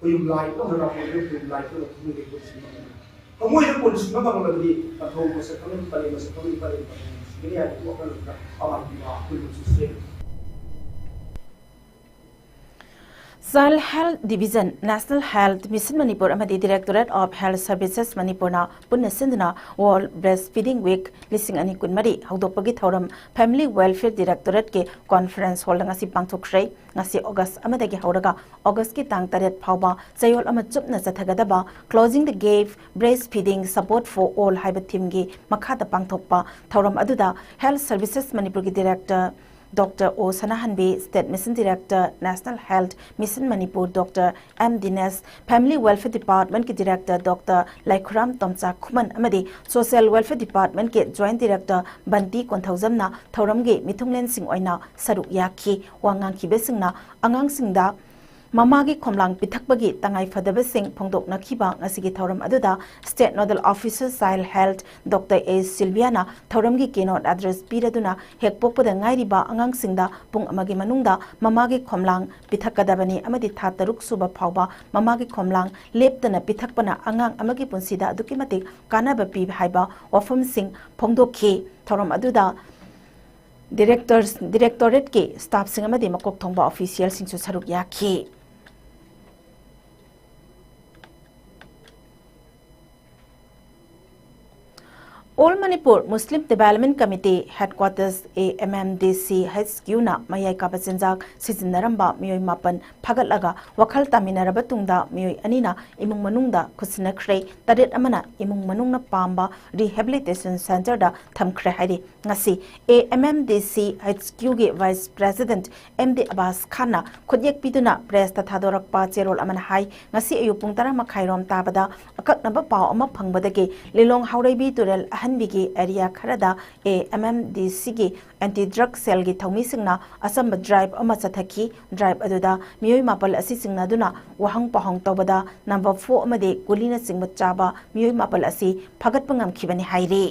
ꯈꯣꯌꯨꯝ ꯂꯥꯏ ꯄꯨꯝꯅꯃꯛ ꯈꯣꯌꯨꯝ ꯂꯥꯏ ꯄꯨꯝꯅꯃꯛ ꯊꯃꯣꯏꯗ ꯄꯨꯟꯁꯤꯟꯕ ꯉꯝꯃꯤ꯫ ꯊꯃꯣꯏꯗ ꯄꯨꯟꯁꯤꯟꯕ ꯉꯝꯂꯕꯗꯤ ꯄꯟꯊꯧ ꯃꯁꯛ ꯈꯪꯉꯤ, ꯄꯔꯦꯡ ꯃꯁꯛ ꯈꯪꯉꯤ, ꯄꯔꯦꯡ ꯃꯁꯛ ꯈꯪꯉꯤ ꯍꯥꯏꯕꯒꯤ ꯋꯥꯈꯜꯂꯣꯟꯗ ꯑꯃꯥꯏꯕ ꯑꯩꯈꯣꯏꯕꯨꯁꯨ ꯁꯦꯝꯃꯤ꯫ Child Health Division, National Health Mission Manipur ꯑꯃꯗꯤ Directorate of Health Services ꯃꯅꯤꯄꯨꯔꯅ ꯄꯨꯟꯅ ꯁꯤꯟꯗꯨꯅ World Breastfeeding Week ꯂꯤꯁꯤꯡ ꯑꯅꯤ ꯀꯨꯟꯃꯔꯤ ꯍꯧꯗꯣꯛꯄꯒꯤ ꯊꯧꯔꯝ Family Welfare Directorateꯀꯤ conference hallꯗ ꯉꯁꯤ ꯄꯥꯡꯊꯣꯛꯈ꯭ꯔꯦ꯫ ꯉꯁꯤ ꯑꯣꯒꯁ ꯑꯃꯗꯒꯤ ꯍꯧꯔꯒ ꯑꯣꯒꯁꯀꯤ ꯇꯥꯡ ꯇꯔꯦꯠ ꯐꯥꯎꯕ ꯆꯌꯣꯜ ꯑꯃ ꯆꯨꯞꯅ ꯆꯠꯊꯒꯗꯕ Closing the Gap, Breastfeeding Support for All ꯍꯥꯏꯕ themeꯒꯤ ꯃꯈꯥꯗ ꯄꯥꯡꯊꯣꯛꯄ ꯊꯧꯔꯝ ꯑꯗꯨꯗ Health Services ꯃꯅꯤꯄꯨꯔꯒꯤ Director doctor O Sanahanbi, State Mission Director, National Health Mission Manipur, doctor M Dinesh, Family Welfare Department ꯀꯤ Director ꯗꯣꯛꯇꯔ ꯂꯥꯏꯈꯨꯔꯥꯝ ꯇꯣꯝꯆꯥ ꯈꯨꯃꯟ ꯑꯃꯗꯤ Social Welfare Department ꯀꯤ Joint Director ꯕꯟꯇꯤ ꯀꯣꯟꯊꯧꯖꯝꯅ ꯊꯧꯔꯝꯒꯤ ꯃꯤꯊꯨꯡꯂꯦꯟꯁꯤꯡ ꯑꯣꯏꯅ ꯁꯔꯨꯛ ꯌꯥꯈꯤ꯫ ꯋꯥ ꯉꯥꯡꯈꯤꯕꯁꯤꯡꯅ ꯑꯉꯥꯡꯁꯤꯡꯗ ꯃꯃꯥꯒꯤ ꯈꯣꯝꯂꯥꯡ ꯄꯤꯊꯛꯄꯒꯤ ꯇꯉꯥꯏꯐꯗꯕꯁꯤꯡ ꯐꯣꯡꯗꯣꯛꯅꯈꯤꯕ ꯉꯁꯤꯒꯤ ꯊꯧꯔꯝ ꯑꯗꯨꯗ State Nodal Officer Child Health doctor A ꯁꯤꯜꯚꯤꯌꯥꯅ ꯊꯧꯔꯝꯒꯤ keynote address ꯄꯤꯔꯗꯨꯅ ꯍꯦꯛ ꯄꯣꯛꯄꯗ ꯉꯥꯏꯔꯤꯕ ꯑꯉꯥꯡꯁꯤꯡꯗ ꯄꯨꯡ ꯑꯃꯒꯤ ꯃꯅꯨꯡꯗ ꯃꯃꯥꯒꯤ ꯈꯣꯝꯂꯥꯡ ꯄꯤꯊꯛꯀꯗꯕꯅꯤ ꯑꯃꯗꯤ ꯊꯥ ꯇꯔꯨꯛ ꯁꯨꯕ ꯐꯥꯎꯕ ꯃꯃꯥꯒꯤ ꯈꯣꯝꯂꯥꯡ ꯂꯦꯞꯇꯅ ꯄꯤꯊꯛꯄꯅ ꯑꯉꯥꯡ ꯑꯃꯒꯤ ꯄꯨꯟꯁꯤꯗ ꯑꯗꯨꯛꯀꯤ ꯃꯇꯤꯛ ꯀꯥꯟꯅꯕ ꯄꯤ ꯍꯥꯏꯕ ꯋꯥꯐꯝꯁꯤꯡ ꯐꯣꯡꯗꯣꯛꯈꯤ꯫ ꯊꯧꯔꯝ ꯑꯗꯨꯗ Directors, Directorate ꯀꯤ staff ꯁꯤꯡ ꯑꯃꯗꯤ ꯃꯀꯣꯛ ꯊꯣꯡꯕ official ꯁꯤꯡꯁꯨ ꯁꯔꯨꯛ ꯌꯥꯈꯤ꯫ All Manipur Muslim Development Committee Headquarters, A M M D C H Q ꯅ ꯃꯌꯥꯏ ꯀꯥꯕ ꯆꯤꯟꯖꯥꯛ ꯁꯤꯖꯤꯟꯅꯔꯝꯕ ꯃꯤꯑꯣꯏ ꯃꯥꯄꯟ ꯐꯥꯒꯠꯂꯒ ꯋꯥꯈꯜ ꯇꯥꯃꯤꯟꯅꯔꯕ ꯇꯨꯡꯗ ꯃꯤꯑꯣꯏ ꯑꯅꯤꯅ ꯏꯃꯨꯡ ꯃꯅꯨꯡꯗ ꯈꯨꯠꯁꯤꯟꯅꯈ꯭ꯔꯦ꯫ ꯇꯔꯦꯠ ꯑꯃꯅ ꯏꯃꯨꯡ ꯃꯅꯨꯡꯅ ꯄꯥꯝꯕ rehabilitation centre ꯗ ꯊꯝꯈ꯭ꯔꯦ ꯍꯥꯏꯔꯤ꯫ ꯉꯁꯤ A M M D C H Q ꯒꯤ Vice President ꯑꯦꯝ ꯗꯤ ꯑꯕꯥꯁ ꯈꯥꯟꯅ ꯈꯨꯠꯌꯦꯛ ꯄꯤꯗꯨꯅ press ꯇ ꯊꯥꯗꯣꯔꯛꯄ ꯆꯦꯔꯣꯜ ꯑꯃꯅ ꯍꯥꯏ, ꯉꯁꯤ ꯑꯌꯨꯛ ꯄꯨꯡ ꯇꯔꯥ ꯃꯈꯥꯏꯔꯣꯝ ꯇꯥꯕꯗ ꯑꯀꯛꯅꯕ ꯄꯥꯎ ꯑꯃ ꯐꯪꯕꯗꯒꯤ ꯂꯤꯂꯣꯡ ꯍꯥꯎꯔꯩꯕꯤ ꯇꯨꯔꯦꯜ ꯑꯍꯟꯕꯤꯒꯤ area ꯈꯔꯗ A M M D C ꯒꯤ anti drug cell ꯒꯤ ꯊꯧꯃꯤꯁꯤꯡꯅ ꯑꯆꯝꯕ drive ꯑꯃ ꯆꯠꯊꯈꯤ꯫ Drive ꯑꯗꯨꯗ ꯃꯤꯑꯣꯏ ꯃꯥꯄꯜ ꯑꯁꯤ ꯆꯤꯡꯅꯗꯨꯅ ꯋꯥꯍꯪ ꯄꯥꯎꯍꯪ ꯇꯧꯕꯗ number four ꯑꯃꯗꯤ ꯒꯨꯂꯤꯅꯆꯤꯡꯕ ꯆꯥꯕ ꯃꯤꯑꯣꯏ ꯃꯥꯄꯜ ꯑꯁꯤ ꯐꯥꯒꯠꯄ ꯉꯝꯈꯤꯕꯅꯤ ꯍꯥꯏꯔꯤ꯫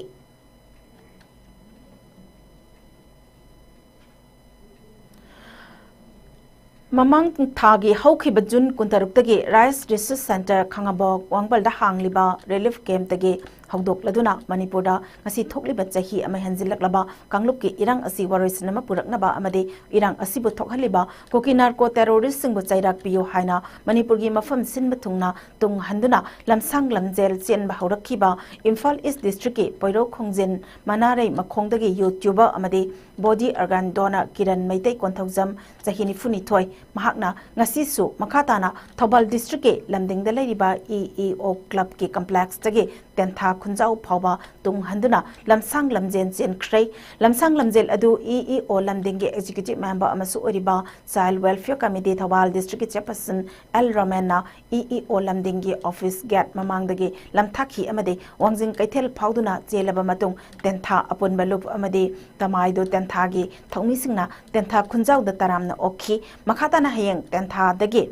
ꯃꯃꯥꯡ ꯊꯥꯒꯤ ꯍꯧꯈꯤꯕ ꯖꯨꯟ ꯀꯨꯟꯇꯔꯨꯛꯇꯒꯤ Rice Resource Centre ꯈꯥꯉꯕꯣꯛ ꯋꯥꯡꯕꯜꯗ ꯍꯥꯡꯂꯤꯕ relief camp ꯇꯒꯤ ꯍꯧꯗꯣꯛꯂꯗꯨꯅ ꯃꯅꯤꯄꯨꯔꯗ ꯉꯁꯤ ꯊꯣꯛꯂꯤꯕ ꯆꯍꯤ ꯑꯃ ꯍꯦꯟꯖꯤꯜꯂꯛꯂꯕ ꯀꯥꯡꯂꯨꯞꯀꯤ ꯏꯔꯥꯡ ꯑꯁꯤ ꯋꯥꯔꯣꯏꯁꯤꯟ ꯑꯃ ꯄꯨꯔꯛꯅꯕ ꯑꯃꯗꯤ ꯏꯔꯥꯡ ꯑꯁꯤꯕꯨ ꯊꯣꯛꯍꯜꯂꯤꯕ ꯀꯨꯀꯤ narco terrorist ꯁꯤꯡꯕꯨ ꯆꯩꯔꯥꯛ ꯄꯤꯌꯨ ꯍꯥꯏꯅ ꯃꯅꯤꯄꯨꯔꯒꯤ ꯃꯐꯝ ꯁꯤꯟꯕ ꯊꯨꯡꯅ ꯇꯨꯡ ꯍꯟꯗꯨꯅ ꯂꯝꯁꯥꯡ ꯂꯝꯖꯦꯜ ꯆꯦꯟꯕ ꯍꯧꯔꯛꯈꯤꯕ ꯏꯝꯐꯥꯜ East District ꯀꯤ ꯄꯣꯏꯔꯧ ꯈꯣꯡꯖꯤꯟ ꯃꯅꯥꯔꯩ ꯃꯈꯣꯡꯗꯒꯤ YouTuber ꯑꯃꯗꯤ body organ donor Kiran Meitei Konthoujam, ꯆꯍꯤ ꯅꯤꯐꯨꯅꯤꯊꯣꯏ, ꯃꯍꯥꯛꯅ ꯉꯁꯤꯁꯨ ꯃꯈꯥ ꯇꯥꯅ ꯊꯧꯕꯥꯜ District ꯀꯤ ꯂꯝꯗꯤꯡꯗ ꯂꯩꯔꯤꯕ E E O Club ꯀꯤ complex ꯇꯒꯤ ꯇꯦꯟꯊꯥ ꯈꯨꯟꯖꯥꯎ ꯐꯥꯎꯕ ꯇꯨꯡ ꯍꯟꯗꯨꯅ ꯂꯝꯁꯥꯡ ꯂꯝꯖꯦꯟ ꯆꯦꯟꯈ꯭ꯔꯦ꯫ ꯂꯝꯁꯥꯡ ꯂꯝꯖꯦꯜ ꯑꯗꯨ E E O ꯂꯝꯗꯤꯡꯒꯤ executive member ꯑꯃꯁꯨ ꯑꯣꯏꯔꯤꯕ Child Welfare Committee ꯊꯧꯕꯥꯜ districtꯀꯤ chairperson ꯑꯦꯜ ꯔꯣꯃꯦꯟꯅ ꯏ ꯏ ꯑꯣ ꯂꯝꯗꯤꯡꯒꯤ office gate ꯃꯃꯥꯡꯗꯒꯤ ꯂꯝꯊꯥꯈꯤ ꯑꯃꯗꯤ ꯋꯥꯡꯖꯤꯡ ꯀꯩꯊꯦꯜ ꯐꯥꯎꯗꯨꯅ ꯆꯦꯜꯂꯕ ꯃꯇꯨꯡ ꯇꯦꯟꯊꯥ ꯑꯄꯨꯟꯕ ꯂꯨꯞ ꯑꯃꯗꯤ ꯇꯃꯥꯏꯗꯨ ꯇꯦꯟꯊꯥꯒꯤ ꯊꯧꯃꯤꯁꯤꯡꯅ ꯇꯦꯟꯊꯥ ꯈꯨꯟꯖꯥꯎꯗ ꯇꯔꯥꯝꯅ ꯑꯣꯛꯈꯤ꯫ ꯃꯈꯥ ꯇꯥꯅ ꯍꯌꯦꯡ ꯇꯦꯟꯊꯥꯗꯒꯤ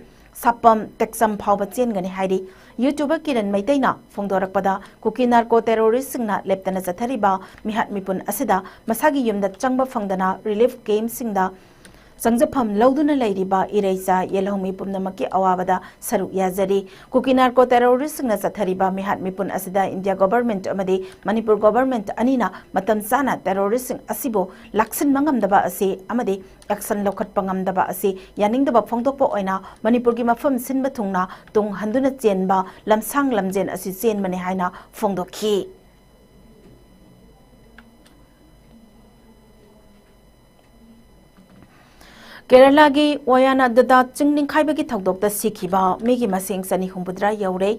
ꯁꯥꯄꯝ ꯇꯦꯛꯆꯝ ꯐꯥꯎꯕ ꯆꯦꯟꯒꯅꯤ ꯍꯥꯏꯔꯤ꯫ YouTuber ꯀꯤꯔꯟ ꯃꯩꯇꯩꯅ ꯐꯣꯡꯗꯣꯔꯛꯄꯗ, ꯀꯨꯀꯤ narco terroristꯁꯤꯡꯅ ꯂꯦꯞꯇꯅ ꯆꯠꯊꯔꯤꯕ ꯃꯤꯍꯥꯠ ꯃꯤꯄꯨꯟ ꯑꯁꯤꯗ ꯃꯁꯥꯒꯤ ꯌꯨꯝꯗ ꯆꯪꯕ ꯐꯪꯗꯅ relief campꯁꯤꯡꯗ ꯆꯪꯖꯐꯝ ꯂꯧꯗꯨꯅ ꯂꯩꯔꯤꯕ ꯏꯔꯩꯆꯥ ꯌꯦꯜꯍꯧꯃꯤ ꯄꯨꯝꯅꯃꯛꯀꯤ ꯑꯋꯥꯕꯗ ꯁꯔꯨꯛ ꯌꯥꯖꯔꯤ꯫ ꯀꯨꯀꯤ narco terroristꯁꯤꯡꯅ ꯆꯠꯊꯔꯤꯕ ꯃꯤꯍꯥꯠ ꯃꯤꯄꯨꯟ ꯑꯁꯤꯗ ꯏꯟꯗꯤꯌꯥ government ꯑꯃꯗꯤ ꯃꯅꯤꯄꯨꯔ government ꯑꯅꯤꯅ ꯃꯇꯝ ꯆꯥꯅ terroristꯁꯤꯡ ꯑꯁꯤꯕꯨ ꯂꯥꯛꯁꯤꯟꯕ ꯉꯝꯗꯕ ꯑꯁꯤ ꯑꯃꯗꯤ action ꯂꯧꯈꯠꯄ ꯉꯝꯗꯕ ꯑꯁꯤ ꯌꯥꯅꯤꯡꯗꯕ ꯐꯣꯡꯗꯣꯛꯄ ꯑꯣꯏꯅ ꯃꯅꯤꯄꯨꯔꯒꯤ ꯃꯐꯝ ꯁꯤꯟꯕ ꯊꯨꯡꯅ ꯇꯨꯡ ꯍꯟꯗꯨꯅ ꯆꯦꯟꯕ ꯂꯝꯁꯥꯡ ꯂꯝꯖꯦꯟ ꯑꯁꯤ ꯆꯦꯟꯕꯅꯤ ꯍꯥꯏꯅ ꯐꯣꯡꯗꯣꯛꯈꯤ꯫ ꯀꯦꯔꯂꯥꯒꯤ ꯋꯥꯌꯥꯅꯥꯗꯗ ꯆꯤꯡ ꯅꯤꯡꯈꯥꯏꯕꯒꯤ ꯊꯧꯗꯣꯛꯇ ꯁꯤꯈꯤꯕ ꯃꯤꯒꯤ ꯃꯁꯤꯡ ꯆꯅꯤ ꯍꯨꯝꯐꯨꯇꯔꯥ ꯌꯧꯔꯦ꯫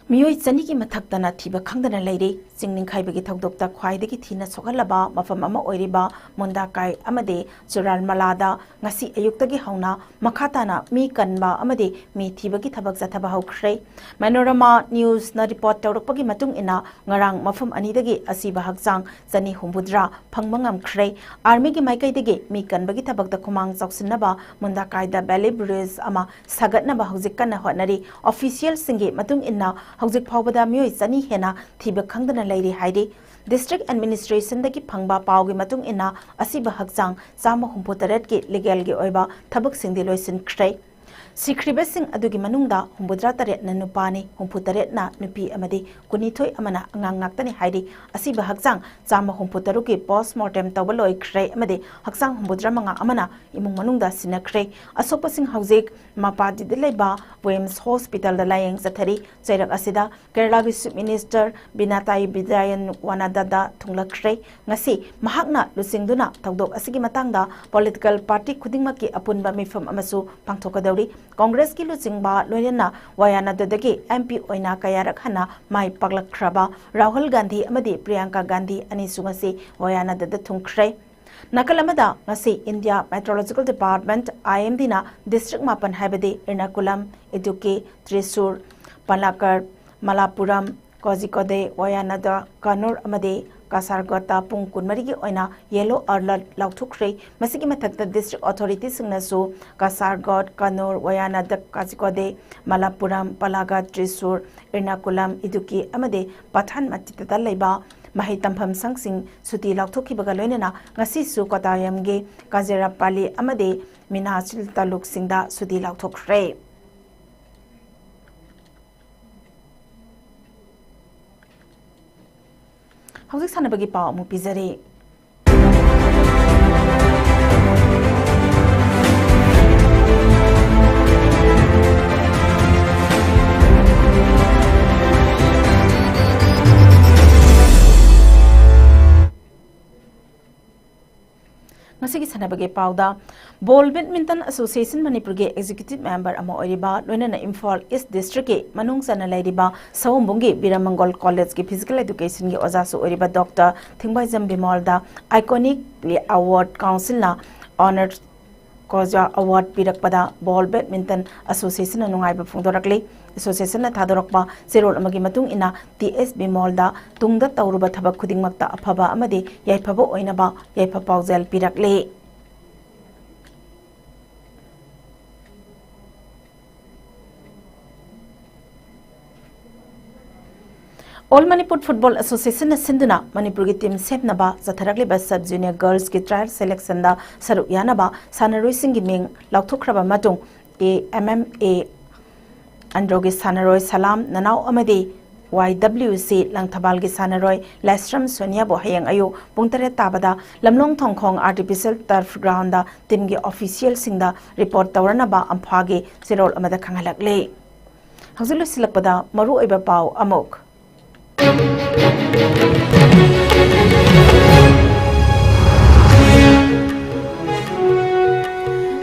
ꯃꯤꯑꯣꯏ ꯆꯅꯤꯒꯤ ꯃꯊꯛꯇꯅ ꯊꯤꯕ ꯈꯪꯗꯅ ꯂꯩꯔꯤ꯫ ꯆꯤꯡ ꯅꯤꯡꯈꯥꯏꯕꯒꯤ ꯊꯧꯗꯣꯛꯇ ꯈ꯭ꯋꯥꯏꯗꯒꯤ ꯊꯤꯅ ꯁꯣꯛꯍꯜꯂꯕ ꯃꯐꯝ ꯑꯃ ꯑꯣꯏꯔꯤꯕ ꯃꯨꯟꯗꯥꯀꯥꯏ ꯑꯃꯗꯤ ꯆꯨꯔꯥꯜꯃꯂꯥꯗ ꯉꯁꯤ ꯑꯌꯨꯛꯇꯒꯤ ꯍꯧꯅ ꯃꯈꯥ ꯇꯥꯅ ꯃꯤ ꯀꯟꯕ ꯑꯃꯗꯤ ꯃꯤ ꯊꯤꯕꯒꯤ ꯊꯕꯛ ꯆꯠꯊꯕ ꯍꯧꯈ꯭ꯔꯦ꯫ ꯃꯅꯣꯔꯃꯥ ꯅ꯭ꯌꯨꯁꯅ ꯔꯤꯄꯣꯔꯠ ꯇꯧꯔꯛꯄꯒꯤ ꯃꯇꯨꯡ ꯏꯟꯅ, ꯉꯔꯥꯡ ꯃꯐꯝ ꯑꯅꯤꯗꯒꯤ ꯑꯁꯤꯕ ꯍꯛꯆꯥꯡ ꯆꯅꯤ ꯍꯨꯝꯐꯨꯇꯔꯥ ꯐꯪꯕ ꯉꯝꯈ꯭ꯔꯦ꯫ ꯑꯥꯔꯃꯤꯒꯤ ꯃꯥꯏꯀꯩꯗꯒꯤ ꯃꯤ ꯀꯟꯕꯒꯤ ꯊꯕꯛꯇ ꯈꯨꯃꯥꯡ ꯆꯥꯎꯁꯤꯟꯅꯕ ꯃꯨꯟꯗꯥꯀꯥꯏꯗ valley bridge ꯑꯃ ꯁꯥꯒꯠꯅꯕ ꯍꯧꯖꯤꯛ ꯀꯟꯅ ꯍꯣꯠꯅꯔꯤ꯫ Officialꯁꯤꯡꯒꯤ ꯃꯇꯨꯡ ꯏꯟꯅ, ꯍꯧꯖꯤꯛ ꯐꯥꯎꯕꯗ ꯃꯤꯑꯣꯏ ꯆꯅꯤ ꯍꯦꯟꯅ ꯊꯤꯕ ꯈꯪꯗꯅ ꯂꯩꯔꯤ ꯍꯥꯏꯔꯤ꯫ District administrationꯗꯒꯤ ꯐꯪꯕ ꯄꯥꯎꯒꯤ ꯃꯇꯨꯡ ꯏꯟꯅ, ꯑꯁꯤꯕ ꯍꯛꯆꯥꯡ ꯆꯥꯝꯃ ꯍꯨꯝꯐꯨ ꯇꯔꯦꯠꯀꯤ legalꯒꯤ ꯑꯣꯏꯕ ꯊꯕꯛꯁꯤꯡꯗꯤ ꯂꯣꯏꯁꯤꯟꯈ꯭ꯔꯦ꯫ ꯁꯤꯈ꯭ꯔꯤꯕꯁꯤꯡ ꯑꯗꯨꯒꯤ ꯃꯅꯨꯡꯗ ꯍꯨꯝꯐꯨꯇꯔꯥ ꯇꯔꯦꯠꯅ ꯅꯨꯄꯥꯅꯤ, ꯍꯨꯝꯐꯨ ꯇꯔꯦꯠꯅ ꯅꯨꯄꯤ ꯑꯃꯗꯤ ꯀꯨꯟꯅꯤꯊꯣꯏ ꯑꯃꯅ ꯑꯉꯥꯡ ꯉꯥꯛꯇꯅꯤ ꯍꯥꯏꯔꯤ꯫ ꯑꯁꯤꯕ ꯍꯛꯆꯥꯡ ꯆꯥꯝꯃ ꯍꯨꯝꯐꯨ ꯇꯔꯨꯛꯀꯤ post mortem ꯇꯧꯕ ꯂꯣꯏꯈ꯭ꯔꯦ ꯑꯃꯗꯤ ꯍꯛꯆꯥꯡ ꯍꯨꯝꯐꯨꯇꯔꯥ ꯃꯉꯥ ꯑꯃꯅ ꯏꯃꯨꯡ ꯃꯅꯨꯡꯗ ꯁꯤꯟꯅꯈ꯭ꯔꯦ꯫ ꯑꯁꯣꯛꯄꯁꯤꯡ ꯍꯧꯖꯤꯛ ꯃꯄꯥꯗꯤꯗ ꯂꯩꯕ ꯋꯤꯝꯁ ꯍꯣꯁꯄꯤꯇꯥꯜꯗ ꯂꯥꯌꯦꯡ ꯆꯠꯊꯔꯤ꯫ ꯆꯩꯔꯛ ꯑꯁꯤꯗ ꯀꯦꯔꯂꯥꯒꯤ Chief Minister ꯄꯤꯅꯔꯥꯌꯤ ꯕꯤꯖꯌꯟ ꯋꯥꯅꯥꯗꯥꯗ ꯊꯨꯡꯂꯈ꯭ꯔꯦ꯫ ꯉꯁꯤ ꯃꯍꯥꯛꯅ ꯂꯨꯆꯤꯡꯗꯨꯅ ꯊꯧꯗꯣꯛ ꯑꯁꯤꯒꯤ ꯃꯇꯥꯡꯗ political party ꯈꯨꯗꯤꯡꯃꯛꯀꯤ ꯑꯄꯨꯟꯕ ꯃꯤꯐꯝ ꯑꯃꯁꯨ ꯄꯥꯡꯊꯣꯛꯀꯗꯧꯔꯤ꯫ ꯀꯣꯡꯒ꯭ꯔꯦꯁꯀꯤ ꯂꯨꯆꯤꯡꯕ ꯂꯣꯏꯅꯅ ꯋꯥꯌꯥꯅꯥꯗꯗꯒꯤ ꯑꯦꯝ ꯄꯤ ꯑꯣꯏꯅ ꯀꯌꯥꯔꯛ ꯍꯟꯅ ꯃꯥꯏ ꯄꯥꯛꯂꯛꯈ꯭ꯔꯕ ꯔꯥꯍꯨꯜ ꯒꯥꯟꯙꯤ ꯑꯃꯗꯤ ꯄ꯭ꯔꯤꯌꯥꯡꯀꯥ ꯒꯥꯟꯙꯤ ꯑꯅꯤꯁꯨ ꯉꯁꯤ ꯋꯥꯌꯥꯅꯥꯗꯗ ꯊꯨꯡꯈ꯭ꯔꯦ꯫ ꯅꯥꯀꯜ ꯑꯃꯗ, ꯉꯁꯤ ꯏꯟꯗꯤꯌꯥ ꯃꯦꯇ꯭ꯔꯣꯂꯣꯖꯤꯀꯦꯜ ꯗꯤꯄꯥꯔꯠꯃꯦꯟꯠ, ꯑꯥꯏ ꯑꯦꯝ ꯗꯤꯅ ꯗꯤꯁꯇ꯭ꯔꯤꯛ ꯃꯥꯄꯟ, ꯍꯥꯏꯕꯗꯤ ꯏꯔꯅꯥꯀꯨꯂꯝ, ꯏꯗꯨꯛꯀꯤ, ꯇ꯭ꯔꯤꯁꯨꯔ, ꯄꯂꯥꯀꯔ, ꯃꯂꯥꯄꯨꯔꯝ, ꯀꯣꯖꯤꯀꯣꯗꯦ, ꯋꯥꯌꯥꯅꯥꯗ, ꯀꯅꯨꯔ ꯑꯃꯗꯤ ꯀꯥꯁꯥꯔꯒꯣꯗꯇ ꯄꯨꯡ ꯀꯨꯟꯃꯔꯤꯒꯤ ꯑꯣꯏꯅ ꯌꯦꯂꯣ ꯑꯂꯔꯠ ꯂꯥꯎꯊꯣꯛꯈ꯭ꯔꯦ꯫ ꯃꯁꯤꯒꯤ ꯃꯊꯛꯇ, ꯗꯤꯁꯇ꯭ꯔꯤꯛ ꯑꯣꯊꯣꯔꯤꯇꯤꯁꯤꯡꯅꯁꯨ ꯀꯥꯁꯥꯔꯒꯣꯗ, ꯀꯅꯨꯔ, ꯋꯥꯌꯥꯅꯥꯗ, ꯀꯥꯖꯤꯀꯣꯗꯦ, ꯃꯂꯥꯄꯨꯔꯝ, ꯄꯂꯥꯒ, ꯇ꯭ꯔꯤꯁꯨꯔ, ꯏꯔꯅꯥꯀꯨꯂꯝ, ꯏꯗꯨꯛꯀꯤ ꯑꯃꯗꯤ ꯄꯊꯥꯟꯃꯊꯤꯠꯇ ꯂꯩꯕ ꯃꯍꯩ ꯇꯝꯐꯝ ꯁꯪꯁꯤꯡ ꯁꯨꯇꯤ ꯂꯥꯎꯊꯣꯛꯈꯤꯕꯒ ꯂꯣꯏꯅꯅ ꯉꯁꯤꯁꯨ ꯀꯣꯇꯥꯌꯝꯒꯤ ꯀꯥꯖꯦꯔꯥꯄꯥꯂꯤ ꯑꯃꯗꯤ ꯃꯤꯅꯥꯆꯤꯜ ꯇꯥꯂꯨꯛꯁꯤꯡꯗ ꯁꯨꯇꯤ ꯂꯥꯎꯊꯣꯛꯈ꯭ꯔꯦ꯫ ꯍꯧꯖꯤꯛ ꯁꯥꯟꯅꯕꯒꯤ ꯄꯥꯎ ꯑꯃꯨꯛ ꯄꯤꯖꯔꯤ꯫ ꯉꯁꯤꯒꯤ ꯁꯥꯟꯅꯕꯒꯤ ꯄꯥꯎꯗ, ꯕꯣꯜ ꯕꯦꯗꯃꯤꯟꯇꯟ ꯑꯦꯁꯣꯁꯤꯌꯦꯁꯟ ꯃꯅꯤꯄꯨꯔꯒꯤ ꯑꯦꯛꯖꯤꯀ꯭ꯌꯨꯇꯤꯚ ꯃꯦꯝꯕꯔ ꯑꯃ ꯑꯣꯏꯔꯤꯕ, ꯂꯣꯏꯅꯅ ꯏꯝꯐꯥꯜ ꯏꯁ ꯗꯤꯁꯇ꯭ꯔꯤꯛꯀꯤ ꯃꯅꯨꯡ ꯆꯟꯅ ꯂꯩꯔꯤꯕ ꯁꯑꯣꯝꯕꯨꯡꯒꯤ ꯕꯤꯔꯃꯪꯒꯣꯜ ꯀꯣꯂꯦꯖꯀꯤ ꯐꯤꯖꯤꯀꯦꯜ ꯑꯦꯗꯨꯀꯦꯁꯟꯒꯤ ꯑꯣꯖꯥꯁꯨ ꯑꯣꯏꯔꯤꯕ ꯗꯣꯛꯇꯔ ꯊꯤꯡꯕꯥꯏꯖꯝ ꯕꯤꯃꯣꯜꯗ ꯑꯥꯏꯀꯣꯅꯤꯛ ꯄ꯭ꯂꯦ ꯑꯦꯋꯥꯔꯗ ꯀꯥꯎꯟꯁꯤꯜꯅ ꯑꯣꯅꯔꯁ ꯀꯣꯖꯥ ꯑꯦꯋꯥꯔꯗ ꯄꯤꯔꯛꯄꯗ ꯕꯣꯜ ꯕꯦꯗꯃꯤꯟꯇꯟ ꯑꯦꯁꯣꯁꯤꯌꯦꯁꯟꯅ ꯅꯨꯡꯉꯥꯏꯕ ꯐꯣꯡꯗꯣꯔꯛꯂꯤ꯫ ꯑꯦꯁꯣꯁꯤꯌꯦꯁꯟꯅ ꯊꯥꯗꯣꯔꯛꯄ ꯆꯦꯔꯣꯜ ꯑꯃꯒꯤ ꯃꯇꯨꯡ ꯏꯟꯅ, ꯇꯤ ꯑꯦꯁ ꯕꯤꯃꯣꯜꯗ ꯇꯨꯡꯗ ꯇꯧꯔꯨꯕ ꯊꯕꯛ ꯈꯨꯗꯤꯡꯃꯛꯇ ꯑꯐꯕ ꯑꯃꯗꯤ ꯌꯥꯏꯐꯕ ꯑꯣꯏꯅꯕ ꯌꯥꯏꯐ ꯄꯥꯎꯖꯦꯜ ꯄꯤꯔꯛꯂꯤ꯫ ꯑꯣꯜ ꯃꯅꯤꯄꯨꯔ ꯐꯨꯠꯕꯣꯜ ꯑꯦꯁꯣꯁꯤꯌꯦꯁꯟꯅ ꯁꯤꯟꯗꯨꯅ ꯃꯅꯤꯄꯨꯔꯒꯤ ꯇꯤꯝ ꯁꯦꯝꯅꯕ ꯆꯠꯊꯔꯛꯂꯤꯕ ꯁꯕ ꯖꯨꯅꯤꯌꯔ ꯒꯔꯜꯁꯀꯤ ꯇ꯭ꯔꯥꯌꯦꯜ ꯁꯦꯂꯦꯛꯁꯟꯗ ꯁꯔꯨꯛ ꯌꯥꯅꯕ ꯁꯥꯟꯅꯔꯣꯏꯁꯤꯡꯒꯤ ꯃꯤꯡ ꯂꯥꯎꯊꯣꯛꯈ꯭ꯔꯕ ꯃꯇꯨꯡ, ꯑꯦ ꯑꯦꯝ ꯑꯦꯝ ꯑꯦ ꯑꯟꯗ꯭ꯔꯣꯒꯤ ꯁꯥꯟꯅꯔꯣꯏ ꯁꯂꯥꯝ ꯅꯅꯥꯎ ꯑꯃꯗꯤ ꯋꯥꯏ ꯗꯕ꯭ꯂꯤꯎ ꯁꯤ ꯂꯪꯊꯕꯥꯜꯒꯤ ꯁꯥꯟꯅꯔꯣꯏ ꯂꯥꯏꯁ꯭ꯔꯝ ꯁꯣꯅꯤꯌꯥꯕꯨ ꯍꯌꯦꯡ ꯑꯌꯨꯛ ꯄꯨꯡ ꯇꯔꯦꯠ ꯇꯥꯕꯗ ꯂꯝꯂꯣꯡ ꯊꯣꯡꯈꯣꯡ ꯑꯥꯔꯇꯤꯐꯤꯁꯤꯌꯦꯜ ꯇꯔꯐ ꯒ꯭ꯔꯥꯎꯟꯗ ꯇꯤꯝꯒꯤ ꯑꯣꯐꯤꯁꯤꯌꯦꯜꯁꯤꯡꯗ ꯔꯤꯄꯣꯔꯠ ꯇꯧꯔꯅꯕ ꯑꯝꯐꯥꯒꯤ ꯆꯦꯔꯣꯜ ꯑꯃꯗ ꯈꯪꯍꯜꯂꯛꯂꯤ꯫ ꯍꯧꯖꯤꯛ ꯂꯣꯏꯁꯤꯜꯂꯛꯄꯗ ꯃꯔꯨꯑꯣꯏꯕ ꯄꯥꯎ ꯑꯃꯨꯛ꯫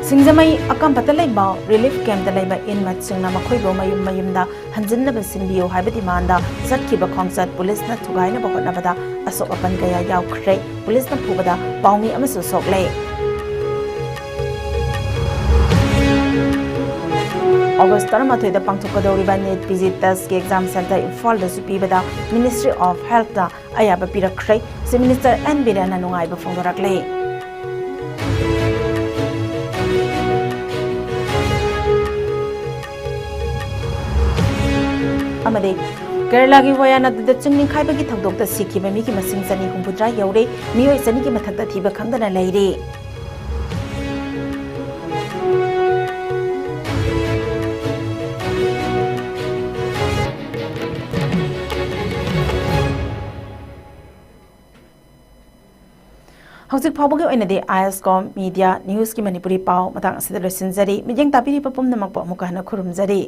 ꯁꯤꯡꯖꯃꯩ ꯀꯥꯝꯄꯥꯠꯇ ꯂꯩꯕ ꯔꯤꯂꯤꯐ ꯀꯦꯝꯞꯇ ꯂꯩꯕ ꯏꯟꯃꯠꯁꯤꯡꯅ ꯃꯈꯣꯏꯕꯨ ꯃꯌꯨꯝ ꯃꯌꯨꯝꯗ ꯍꯟꯖꯤꯟꯅꯕ ꯁꯤꯟꯕꯤꯌꯨ ꯍꯥꯏꯕ ꯗꯤꯃꯥꯟꯗ ꯆꯠꯈꯤꯕ ꯈꯣꯡꯆꯠ ꯄꯨꯂꯤꯁꯅ ꯊꯨꯒꯥꯏꯅꯕ ꯍꯣꯠꯅꯕꯗ ꯑꯁꯣꯛ ꯑꯄꯟ ꯀꯌꯥ ꯌꯥꯎꯈ꯭ꯔꯦ꯫ ꯄꯨꯂꯤꯁꯅ ꯐꯨꯕꯗ ꯄꯥꯎꯃꯤ ꯑꯃꯁꯨ ꯁꯣꯛꯂꯦ꯫ ꯑꯣꯒꯁ ꯇꯔꯥꯃꯥꯊꯣꯏꯗ ꯄꯥꯡꯊꯣꯛꯀꯗꯧꯔꯤꯕ ꯅꯤꯠ ꯄꯤ ꯖꯤ ꯇꯦꯁꯀꯤ ꯑꯦꯛꯖꯥꯝ ꯁꯦꯟꯇꯔ ꯏꯝꯐꯥꯜꯗꯁꯨ ꯄꯤꯕꯗ Ministry of Healthꯅ ꯑꯌꯥꯕ ꯄꯤꯔꯛꯈ꯭ꯔꯦ꯫ ꯆꯤꯐ ꯃꯤꯅꯤꯁꯇꯔ ꯑꯦꯟ ꯕꯤꯔꯦꯟꯅ ꯅꯨꯡꯉꯥꯏꯕ ꯐꯣꯡꯗꯣꯔꯛꯂꯦ꯫ ꯑꯃꯗꯤ ꯀꯦꯔꯂꯥꯒꯤ ꯋꯥꯌꯥꯅꯥꯗꯨꯗ ꯆꯤꯡ ꯅꯤꯡꯈꯥꯏꯕꯒꯤ ꯊꯧꯗꯣꯛꯇ ꯁꯤꯈꯤꯕ ꯃꯤꯒꯤ ꯃꯁꯤꯡ ꯆꯅꯤ ꯍꯨꯝꯐꯨꯇꯔꯥ ꯌꯧꯔꯦ꯫ ꯃꯤꯑꯣꯏ ꯆꯅꯤꯒꯤ ꯃꯊꯛꯇ ꯊꯤꯕ ꯈꯪꯗꯅ ꯂꯩꯔꯤ꯫ ꯍꯧꯖꯤꯛ ꯐꯥꯎꯕꯒꯤ ꯑꯣꯏꯅꯗꯤ ꯑꯥꯏ ꯑꯦꯁ ꯀꯣꯝ ꯃꯤꯗꯤꯌꯥ ꯅ꯭ꯌꯨꯁꯀꯤ ꯃꯅꯤꯄꯨꯔꯤ ꯄꯥꯎ ꯃꯇꯥꯡ ꯑꯁꯤꯗ ꯂꯣꯏꯁꯤꯟꯖꯔꯤ꯫ ꯃꯤꯠꯌꯦꯡ ꯇꯥꯕꯤꯔꯤꯕ ꯄꯨꯝꯅꯃꯛꯄꯨ ꯑꯃꯨꯛꯀ ꯍꯟꯅ ꯈꯨꯔꯨꯝꯖꯔꯤ꯫